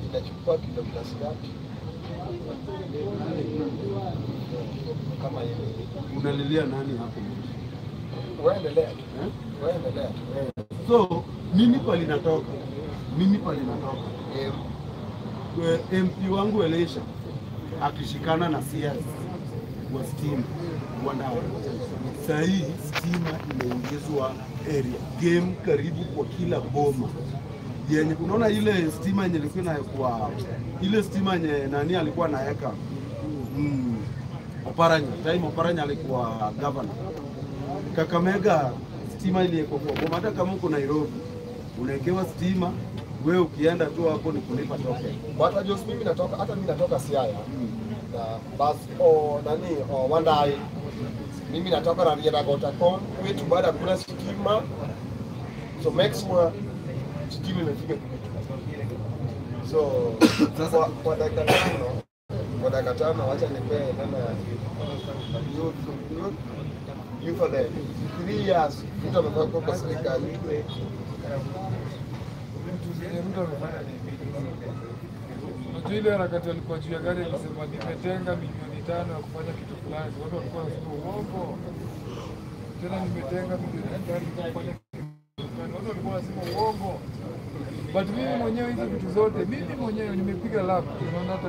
Speaker 1: inachukua kilomita ngapi? Kama hivi.
Speaker 10: Unalilia nani hapo?
Speaker 1: Wewe endelea tu. Wewe endelea tu.
Speaker 10: So mimi pale natoka. MP wangu Elisha akishikana na CS wa stima Wandai. Sasa hii stima imeongezwa area game karibu kwa kila boma. Yenye unaona ile stima yenye ilikuwa inayokuwa ile stima yenye nani alikuwa anaweka Oparanya, time Oparanya alikuwa governor. Kakamega stima ile iko kwa boma, hata kama uko Nairobi unawekewa stima, wewe ukienda tu hapo ni kulipa token.
Speaker 1: Hata Jos mimi natoka, hata mimi natoka Siaya na basi nani Wandai. Mimi natoka Rarieda Gotacom kwetu baada kuna stima. So make sure stima imefika kwetu. So sasa kwa dakika tano acha nipe nana youth for the 3 years mtu amekuwa kwa serikali.
Speaker 11: Mtu amefanya nini? Unajua ile harakati alikuwa juu ya gari alisema nimetenga milioni 5 ya kufanya kitu fulani. Watu walikuwa wanasema uongo. Tena nimetenga milioni 5 ya kufanya kitu fulani. Watu Watu walikuwa wanasema uongo. But mimi mwenyewe hizi vitu zote, mimi mwenyewe nimepiga lap. Unaona hata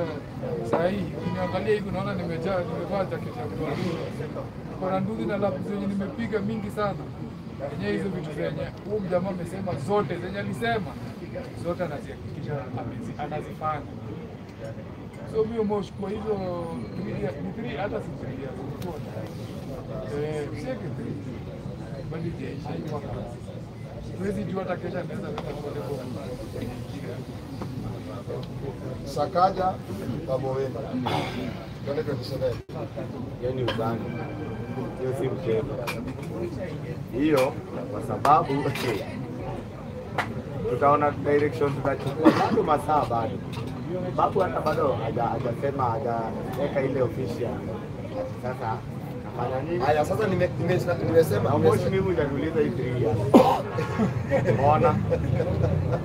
Speaker 11: saa hii ukiniangalia hivi unaona nimejaa, nimevaa jacket ya mtu. Kuna nduzi na lap zenye nimepiga mingi sana. Yenyewe hizo vitu zenye huyu mjamaa amesema zote zenye alisema zote anazihakikisha anazifanya. So mimi Mosh kwa hizo 3 hata si 3 years. Sio 3. Bali jeshi mwaka. Huwezi jua hata kesho anaweza kwenda kwa
Speaker 12: Sakaja Babu Owino 2027.
Speaker 3: Hiyo ni ubani. Hiyo si mchezo. Hiyo kwa sababu tutaona direction tutachukua bado masaa bado. Babu hata bado hajasema, hajaweka ile official. Sasa nafanya nini?
Speaker 1: Haya sasa nimesema
Speaker 3: Omosh, mimi hujaniuliza hii 3 years. Umeona?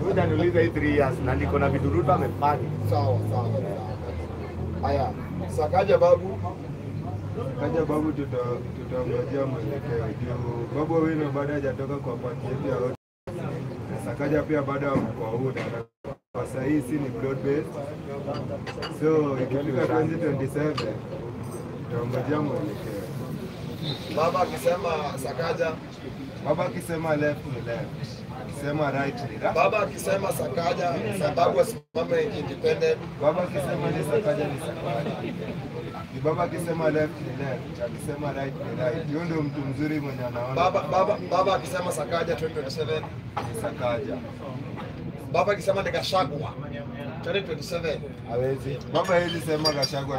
Speaker 3: Hujaniuliza hii 3 years na niko na vitu Ruto amefanya.
Speaker 12: Sawa sawa. Haya, Sakaja Babu.
Speaker 4: Sakaja Babu tutangojea mwelekeo juu Babu Owino bado hajatoka kwa party yetu ya ODM. Na Sakaja pia bado kwa UDA. Kwa sasa hii si ni broad based. So ikifika 2027 tutangojea mwelekeo.
Speaker 12: Baba akisema Sakaja,
Speaker 4: baba akisema left ni left, akisema right ni right.
Speaker 12: Baba akisema Sakaja sababu asimame independent.
Speaker 4: Baba akisema ni Sakaja ni Sakaja. Ni baba akisema left ni left, akisema right ni right. Huyo ndio mtu mzuri mwenye anaona.
Speaker 12: Baba akisema Sakaja 2027
Speaker 4: ni Sakaja.
Speaker 12: Baba akisema ni Gachagua 2027
Speaker 4: hawezi. Baba hawezi sema Gachagua.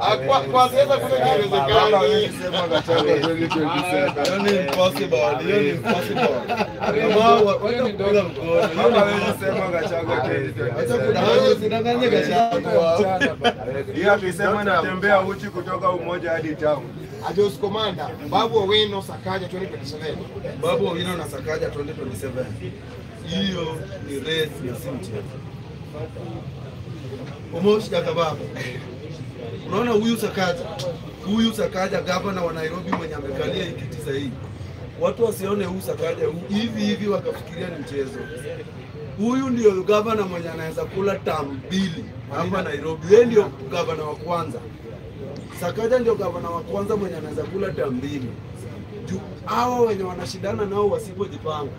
Speaker 12: Kwa sasa kuna kiwezekano.
Speaker 4: Baba hawezi sema Gachagua 2027.
Speaker 10: Hiyo ni impossible. Hiyo ni impossible. Kama wacha kupiga mkono.
Speaker 4: Baba hawezi sema Gachagua 2027.
Speaker 10: Acha kudanganya, usidanganye Gachagua.
Speaker 4: Hiyo akisema natembea uchi kutoka Umoja hadi town.
Speaker 12: Ajos Commander, Babu Owino Sakaja 2027.
Speaker 10: Babu Owino na Sakaja 2027. Hiyo ni race na si mchezo. Omosh Jakababa. Unaona huyu Sakaja gavana wa Nairobi mwenye amekalia kiti sahihi. Watu wasione huyu Sakaja hivi hivi wakafikiria ni mchezo. Huyu ndio gavana mwenye anaweza kula term mbili hapa Nairobi. Yeye ndio gavana wa kwanza. Sakaja ndio gavana wa kwanza mwenye anaweza kula term mbili. Juu hao wenye wanashindana nao wasipojipanga.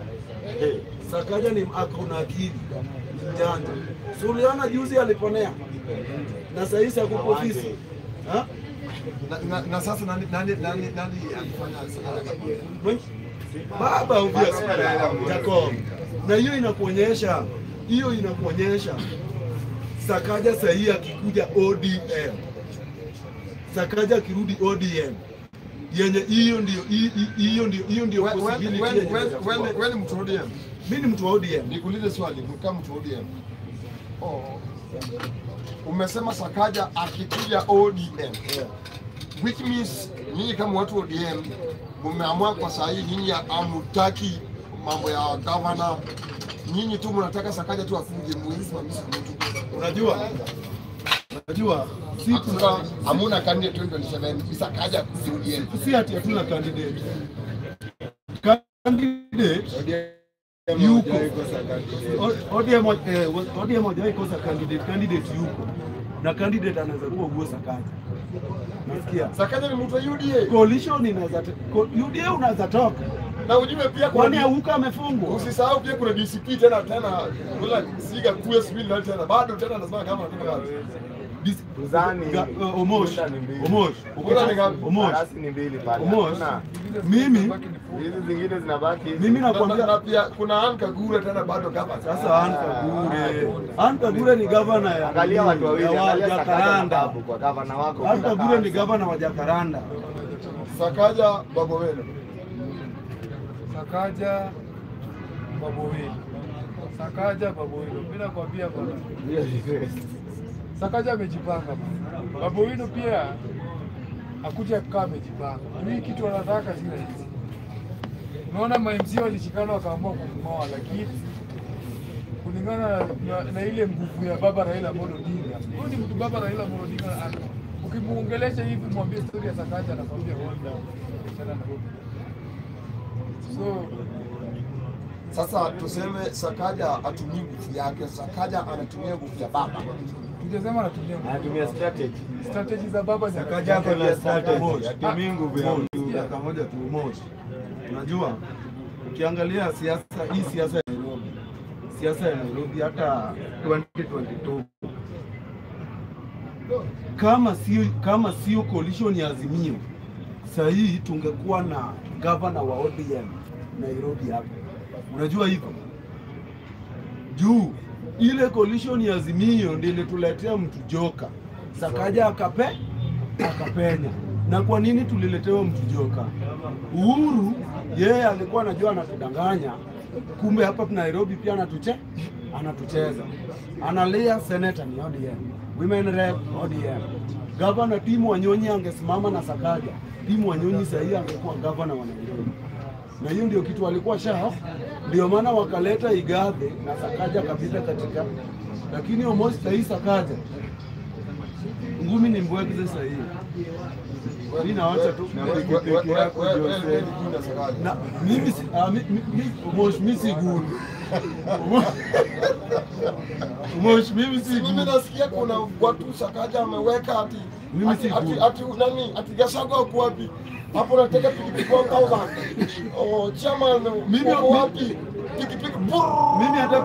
Speaker 10: Sakaja ni akona akili mjanja. Suliana juzi aliponea. Na sasa hivi ako ofisi. Ha?
Speaker 12: Na sasa nani alifanya Sakaja?
Speaker 10: Baba obviously Jacob. Na hiyo inakuonyesha Sakaja sahihi akikuja ODM. Sakaja akirudi ODM. Yenye hiyo ndio possibility.
Speaker 12: Wewe ni mtu wa ODM.
Speaker 10: Mimi ni mtu wa ODM.
Speaker 12: Nikuulize swali, kama mtu wa ODM. Oh. Umesema Sakaja akikuja ODM. Yeah. Which means nyinyi kama watu wa ODM mmeamua kwa saa hii nyinyi hamtaki mambo ya governor. Nyinyi tu mnataka Sakaja tu akuje, muisimamishe mtu.
Speaker 10: Unajua
Speaker 12: si hamuna candidate 2027 Sakaja akuje ODM.
Speaker 10: Si ati hatuna candidate. Candidate yuko. ODM hajawahi kosa candidate. Candidate yuko. Na candidate anaweza kuwa huo Sakaja. Nasikia.
Speaker 12: Sakaja ni mtu wa UDA.
Speaker 10: Coalition inaweza UDA unaweza toka.
Speaker 12: Na ujue pia
Speaker 10: kwani huko amefungwa.
Speaker 12: Usisahau pia kuna DCP tena wala siga QS bill tena bado tena anasema kama anataka kazi.
Speaker 3: Uzani
Speaker 10: Omosh.
Speaker 3: Omosh ni mbili pale.
Speaker 10: Omosh. Mimi
Speaker 3: hizi zingine zinabaki.
Speaker 10: Mimi nakwambia
Speaker 12: pia kuna Anne Kagure tena bado gavana.
Speaker 10: Sasa Anne Kagure ni gavana ya
Speaker 3: angalia watu wawili, angalia Jacaranda kwa gavana wako.
Speaker 10: Anne Kagure ni gavana wa Jacaranda.
Speaker 12: Sakaja Babu Owino.
Speaker 11: Sakaja Babu Owino. Sakaja Babu Owino. Mimi nakwambia bwana. Sakaja amejipanga bwana. Babu Owino pia akuja kama amejipanga. Hii kitu anataka si rahisi. Unaona ma-MC walishikana wakaamua kumng'oa, lakini kulingana na ile nguvu ya baba Raila Amolo Odinga. Huyu ni mtu baba Raila Amolo Odinga, ukimuongelesha hivi mwambie story ya Sakaja anakuambia hold down. Achana na huyo. So
Speaker 1: Sasa tuseme Sakaja atumii nguvu yake, Sakaja anatumia nguvu ya baba.
Speaker 11: Tujasema anatumia nguvu.
Speaker 3: Anatumia strategy.
Speaker 11: Strategy za baba za
Speaker 4: Sakaja ako na strategy. Atumii nguvu ya mtu dakika moja tu moja. Unajua ukiangalia siasa hii, siasa ya Nairobi, siasa ya Nairobi hata 2022 kama sio coalition ya Azimio, sahii tungekuwa na governor wa ODM Nairobi hapa. Unajua hivyo? Juu ile coalition ya Azimio ndio ilituletea mtu joka. Sakaja akapenya. Na kwa nini tuliletewa mtu joka? Uhuru yeye alikuwa anajua anatudanganya, kumbe hapa Nairobi pia anatucheza. Analia senator ni ODM, women rep ODM. Governor Timu Wanyonyi angesimama na Sakaja, Timu Wanyonyi sahii angekuwa governor wa Nairobi. Na hiyo ndio kitu walikuwa sha, ndio maana wakaleta Igathe na Sakaja kabisa katika. Lakini almost sahii Sakaja ngumi ni mbwekze sahii. Mimi naacha tu na pikipiki yako Jose. Na mimi si Omosh mimi si guni. Omosh mimi si guni.
Speaker 12: Mimi nasikia kuna watu Sakaja ameweka ati ati nani ati Gachagua uko wapi? Hapo nataka pikipiki 1000. Oh chairman mimi uko wapi? Pikipiki.
Speaker 4: Mimi hata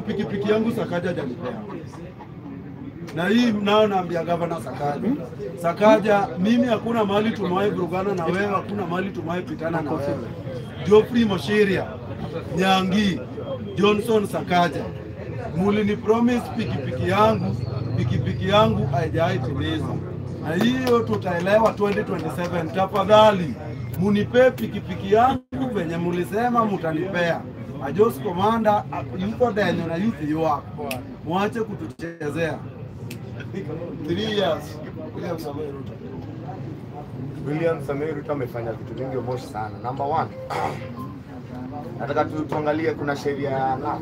Speaker 4: pikipiki yangu Sakaja hajanipea. Na hii nao naambia gavana Sakaja. Sakaja, mimi hakuna mahali tumewahi vurugana na wewe, hakuna mahali tumewahi pitana na wewe. Geoffrey Moshiria, Nyangi, Johnson Sakaja, mulini promise pikipiki yangu haijawahi timizwa. Na hiyo tutaelewa 2027. Tafadhali munipe pikipiki yangu venye mulisema mutanipea. Ajos Commander yuko denyo na youth yuko. Muache kutuchezea.
Speaker 12: 3 years William Samoei Ruto.
Speaker 3: William Samoei Ruto amefanya vitu vingi moshi sana. Number 1, nataka tuangalie kuna sheria ya NAT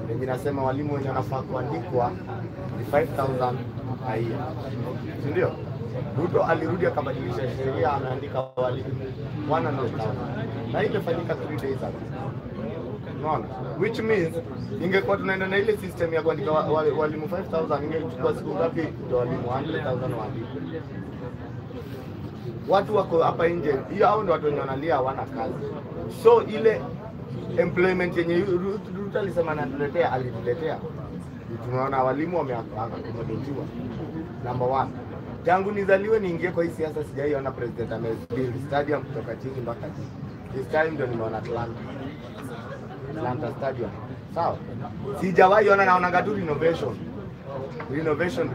Speaker 3: yenye inasema walimu wenye wanafaa kuandikwa ni 5000 a year. Si ndio? Ruto alirudi akabadilisha sheria, ameandika walimu 100,000. Na hii imefanyika 3 days ago. Unaona? Which means ingekuwa tunaenda na ile system ya kuandika walimu 5000, ingechukua siku ngapi ndio walimu 100,000 waandikwe? Watu wako hapa nje, hiyo hao ndio watu wenye wanalia hawana kazi. So ile employment yenye Ruto alisema anatuletea, alituletea. Tunaona walimu wameakomodatiwa. Number 1. Tangu nizaliwe niingie kwa hii siasa sijaiona president amebuild stadium kutoka chini mpaka juu. This time ndio nimeona Atlanta Stadium. Sawa? Sijawahi ona, naona tu renovation. Renovation.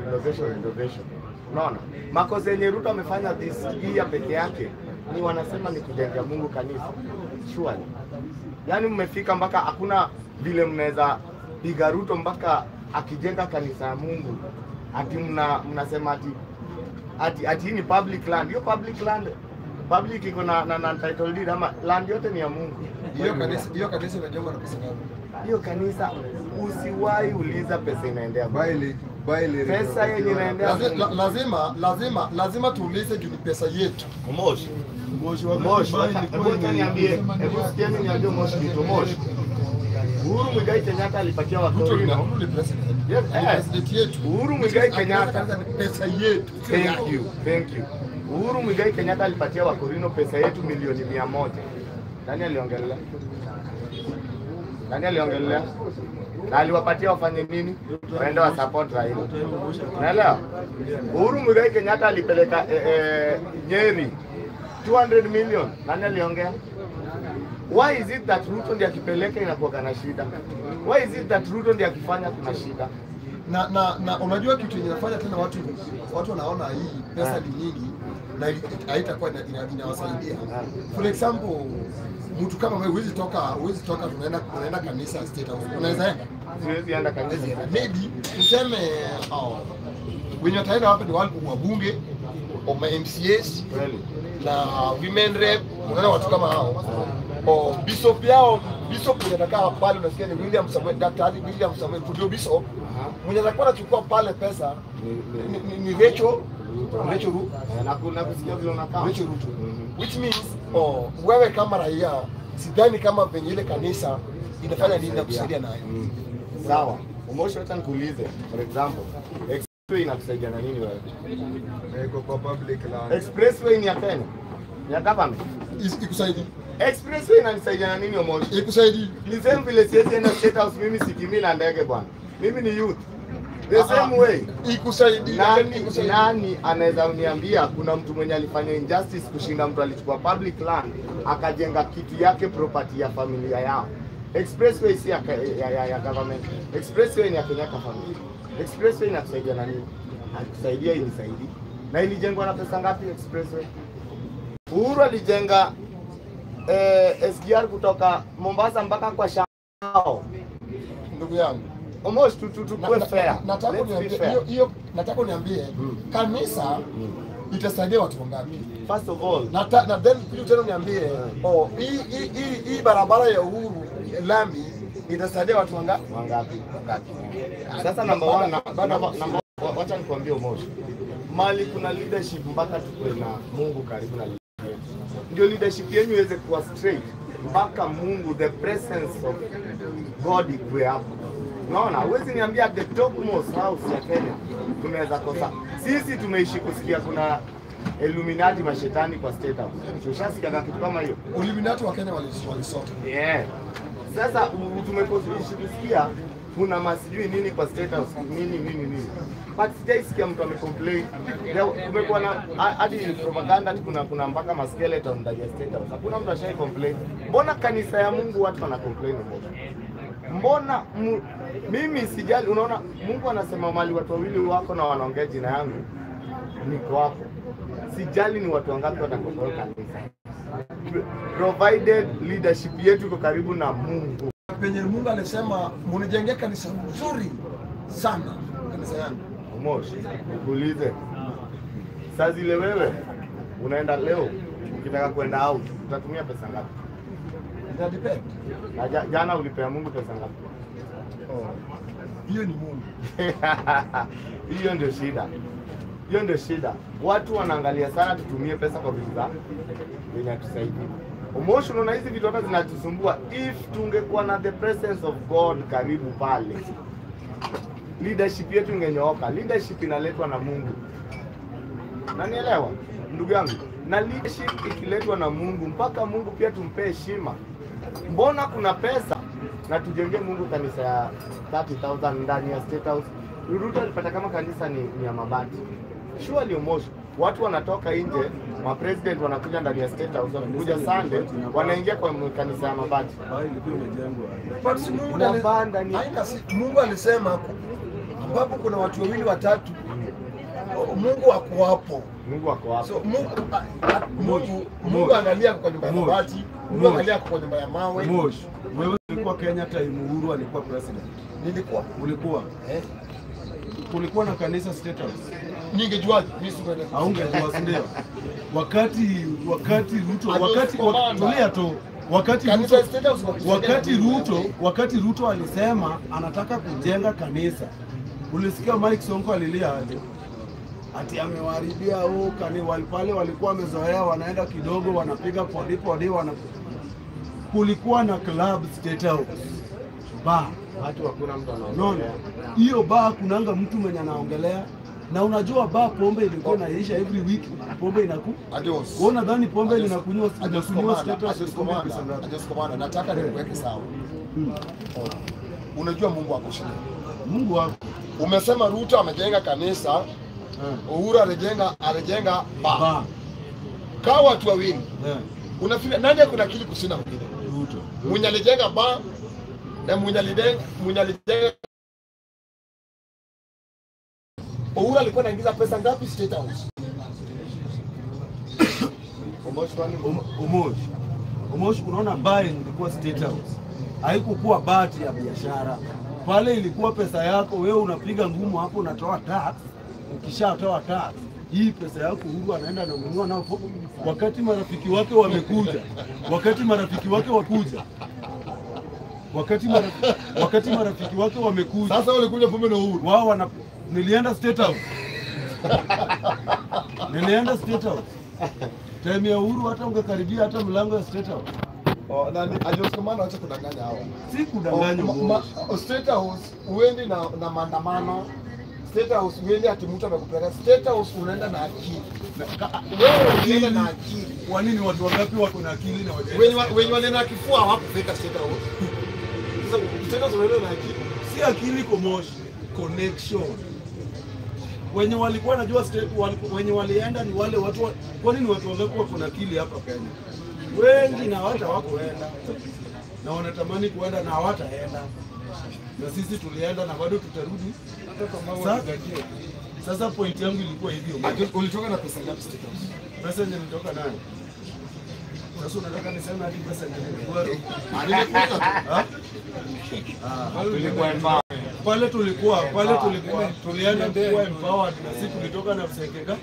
Speaker 3: Unaona? Makosa yenye Ruto amefanya this year peke yake ni wanasema ni kujenga Mungu kanisa. Surely. Yaani mmefika mpaka hakuna vile mnaweza piga Ruto mpaka akijenga kanisa ya Mungu. Ati mnasema ati ni public land. Hiyo public land, public iko na title deed ama land yote ni ya Mungu.
Speaker 12: Hiyo kanisa imejengwa na pesa ngapi?
Speaker 3: Hiyo kanisa usiwahi uliza pesa inaendea. Pesa yenye inaendea.
Speaker 12: Lazima tuulize juu ni pesa yetu.
Speaker 3: Moshi. Hebu niambie, hebu sikieni niambie Moshi kitu Moshi. Uhuru Muigai Kenyatta alipatia Wakorino.
Speaker 12: Ni president. Yes, president yetu.
Speaker 3: Uhuru Muigai Kenyatta
Speaker 12: pesa yetu.
Speaker 3: Thank you. Uhuru Muigai Kenyatta alipatia Wakorino pesa yetu milioni 100. Nani aliongelea? Na aliwapatia wafanye nini? Waende wa support Raila. Unaelewa? Uhuru Muigai Kenyatta alipeleka Nyeri 200 million. Nani aliongea? Why is it that Ruto ndiye akipeleka inakuwa na shida? Why is it that Ruto ndiye akifanya kuna shida?
Speaker 12: Na unajua kitu yenye inafanya tena watu wanaona hii pesa ni nyingi na haitakuwa inawasaidia. For example, mtu kama wewe huwezi toka tunaenda kanisa State House. Unaweza enda?
Speaker 3: Siwezi enda kanisa.
Speaker 12: Maybe tuseme wenye wataenda hapa ni wale wabunge au MCAs na women rep, unaona watu kama hao. Oh, bishop yao, bishop mwenye anakaa pale unasikia ni William Samuel, Daktari William Samuel ndio bishop. Mwenye anakuwa anachukua pale pesa ni Rachel Ruto.
Speaker 3: Na kuna kusikia vile unakaa.
Speaker 12: Rachel Ruto. Which means wewe kama raia Sidhani kama venye ile kanisa inafanya nini na kusaidia nayo.
Speaker 3: Sawa. Omosho, acha nikuulize, for example, expressway inakusaidia na nini wewe?
Speaker 4: Iko kwa public land.
Speaker 3: Expressway ni ya Kenya. Ni ya government.
Speaker 12: Ikusaidii.
Speaker 3: Expressway inanisaidia na nini Omosho?
Speaker 12: Ikusaidii.
Speaker 3: Ni same vile siwezi enda State House, mimi sikimbii na ndege bwana. Mimi ni youth. The same way.
Speaker 12: Ikusaidii.
Speaker 3: Nani anaweza uniambia kuna mtu mwenye alifanya injustice kushinda mtu alichukua public land akajenga kitu yake, property ya familia yao? Expressway si ya government. Expressway ni ya Kenyatta family. Expressway inakusaidia na nini? Hakusaidia, inisaidii. Na ilijengwa na pesa ngapi expressway? Uhuru alijenga SGR kutoka Mombasa mpaka kwa Shao.
Speaker 12: Ndugu yangu
Speaker 3: Almost to kuwe fair.
Speaker 12: Nataka niambie hiyo, nataka niambie kanisa itasaidia watu wangapi?
Speaker 3: First of all,
Speaker 12: na then kitu tena niambie, oh, hii barabara ya Uhuru lami itasaidia watu wangapi?
Speaker 3: Wangapi? Sasa number 1, wacha nikwambie Omosho. Mali kuna leadership mpaka tukue na Mungu karibu na leadership. Ndio leadership yenu iweze kuwa straight mpaka Mungu, the presence of God ikuwe hapo. Unaona, huwezi niambia the topmost house ya Kenya tunaweza kosa. Sisi tumeishi kusikia kuna Illuminati, mashetani kwa State House. Tushasikia kitu kama hiyo.
Speaker 12: Illuminati wa Kenya walisota.
Speaker 3: Yeah. Sasa tumekosa kusikia kuna masijui nini kwa State House, nini nini nini. But sijaisikia mtu amecomplain. Kumekuwa na hadi propaganda, kuna mpaka maskeleton ndani ya State House. Hakuna mtu ashai complain. Mbona kanisa ya Mungu watu wana complain about? Mbona mimi sijali? Unaona, Mungu anasema mali watu wawili wako na wanaongea jina yangu, niko hapo. Sijali ni watu wangapi watakosoa kanisa, provided leadership yetu iko karibu na Mungu.
Speaker 12: Penye Mungu alisema mnijengee kanisa nzuri sana, kanisa yangu.
Speaker 3: Omosh, nikuulize. Saa zile wewe unaenda leo, ukitaka kwenda out utatumia pesa ngapi?
Speaker 12: Ita depend.
Speaker 3: Na jana ulipea Mungu pesa ngapi?
Speaker 12: Oh, hiyo ni Mungu.
Speaker 3: Hiyo ndio shida. Hiyo ndio shida. Watu wanaangalia sana tutumie pesa kwa vitu za venye tusaidie. Omosh, unaona hizi vitu hata zinatusumbua. If tungekuwa na the presence of God karibu pale, leadership yetu ingenyooka. Leadership inaletwa na Mungu. Nanielewa ndugu yangu? Na leadership ikiletwa na Mungu, mpaka Mungu pia tumpe heshima. Mbona kuna pesa na tujenge Mungu kanisa ya 30,000 ndani ya State House? Ruto alipata kama kanisa ni ya mabati. Surely Omosh, watu wanatoka nje, ma president wanakuja ndani ya State House, wanakuja Sunday, wanaingia kwa kanisa ya mabati.
Speaker 12: But Mungu alisema ambapo kuna watu wawili watatu, Mungu ako hapo.
Speaker 3: Mungu ako hapo.
Speaker 12: So Mungu angalia kwa nyumba ya mabati, Mungu angalia kwa nyumba ya mawe.
Speaker 10: Omosh, wewe ulikuwa Kenya time Uhuru alikuwa president.
Speaker 12: Nilikuwa.
Speaker 10: Ulikuwa? Kulikuwa na kanisa State House.
Speaker 12: Ningejuaje? Mimi sikuenda.
Speaker 10: Haungejua, si ndio? Wakati Ruto, wakati tulia tu. Wakati Ruto alisema anataka kujenga kanisa, ulisikia Mike Sonko alilia aje? Ati amewaharibia kani pale walikuwa wamezoea, wanaenda kidogo wanapiga podi podi, kulikuwa na club State House bar.
Speaker 3: Watu hakuna mtu anaongelea.
Speaker 10: Hiyo bar kunanga mtu mwenye anaongelea. Na unajua bar pombe ilikuwa inaisha every week, pombe inaku.
Speaker 12: Adios.
Speaker 10: Wewe unadhani pombe inakunywa State House?
Speaker 12: Adios komanda, nataka nikuweke sawa. Unajua Mungu wako shida.
Speaker 10: Mungu wako.
Speaker 12: Umesema Ruto amejenga kanisa, Uhuru alijenga bar. Kwa watu wawili. Unafikiri nani kuna akili kushinda mwingine?
Speaker 10: Ruto.
Speaker 12: Mwenye alijenga bar na mwenye alijenga Uhuru alikuwa anaingiza pesa ngapi State House?
Speaker 10: Omosh, unaona bar ilikuwa State House. Haikukuwa bahati ya biashara. Pale ilikuwa pesa yako wewe, unapiga ngumu hapo, unatoa tax. Ukishatoa tax, hii pesa yako Uhuru anaenda ananunua nao. Wakati marafiki wake wamekuja, wakati marafiki wake wakuja, wakati marafiki wake wamekuja.
Speaker 12: Sasa walikuja pombe na Uhuru.
Speaker 10: Wao wana nilienda State House. Nilienda State House. Time ya Uhuru hata ungekaribia hata mlango ya State House.
Speaker 12: Oh, nani Ajos Commander, acha kudanganya hao.
Speaker 10: Si kudanganya.
Speaker 12: State House uendi na maandamano. State House uendi ati mtu amekupeleka. State House unaenda na akili. Wewe unaenda na akili.
Speaker 10: Kwa nini watu wangapi wako na akili na wajaenda?
Speaker 12: Wenye walienda kifua hawakufika State House. Sasa State House unaenda na akili.
Speaker 10: Si akili komoshi, connection. Wenye walikuwa najua state wenye walienda ni wale watu. Kwa nini watu wangapi wako na akili hapa Kenya? Wengi na hata hawakuenda. Na wanatamani kuenda na hawataenda. Na sisi tulienda na bado tutarudi. Sasa point yangu ilikuwa hivyo.
Speaker 12: Ulitoka na pesa ngapi State House?
Speaker 10: Pesa yenye nilitoka nayo. Sasa unataka niseme hadi pesa yenye nilikuwa?
Speaker 4: Tulikuwa empowered.
Speaker 10: Pale tulikuwa tulienda kuwa empowered na sisi tulitoka na msekeka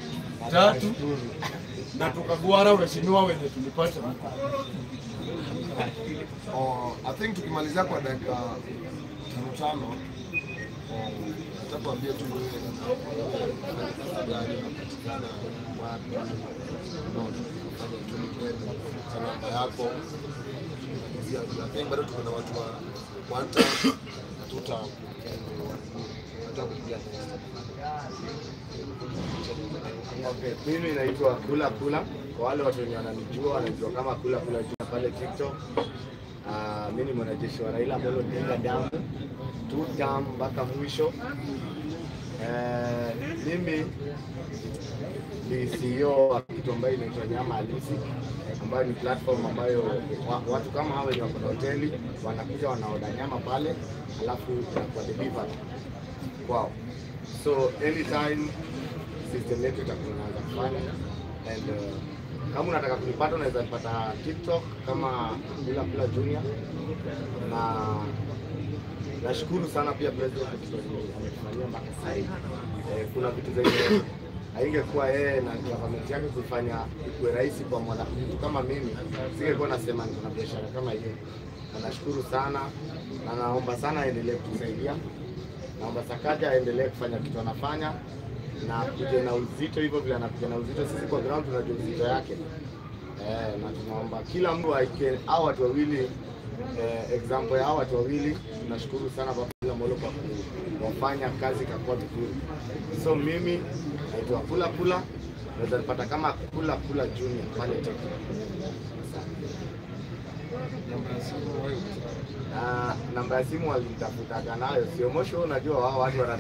Speaker 10: 3 na tukagwara waheshimiwa wenye tulipata.
Speaker 12: Oh, I think tukimalizia kwa dakika 5 nitakwambia tu wewe gani unapatikana wapi, na namba yako. I think bado tuko na watu wa one time na two time.
Speaker 3: Okay, mimi naitwa Kula Kula. Kwa wale watu wenye wananijua, wanajua kama Kula Kula juu pale TikTok. Mimi ni mwanajeshi wa Raila Amolo Odinga damu, two term mpaka mwisho. Mimi ni CEO wa kitu ambayo inaitwa Nyama Halisi, ambayo ni platform ambayo watu kama hao wenye wako na hoteli wanakuja wanaoda nyama pale, alafu inakuwa delivered kwao. So anytime system yetu itakuwa inaanza kufanya. And kama unataka kunipata unaweza nipata TikTok kama Kula Kula Junior. Na nashukuru sana pia President kwa kitu ametufanyia mpaka sasa hivi. Kuna vitu zaidi haingekuwa yeye na government yake kufanya ikuwe rahisi kwa mtu kama mimi, singekuwa nasema niko na biashara kama hiyo. Na nashukuru sana na naomba sana aendelee kutusaidia. Naomba Sakaja aendelee kufanya kitu anafanya na kuja na uzito hivyo vile anakuja na uzito. Sisi kwa ground tunajua uzito yake. Na tunaomba kila mtu aike hao watu wawili, example ya hao watu wawili. Tunashukuru sana Baba Amolo kwa kufanya kazi ikakuwa vizuri. So mimi naitwa Kula Kula, naweza nipata kama Kula Kula Junior pale TikTok. Namba ya simu walinitafutaga nayo, sio mosho, unajua wao watu wana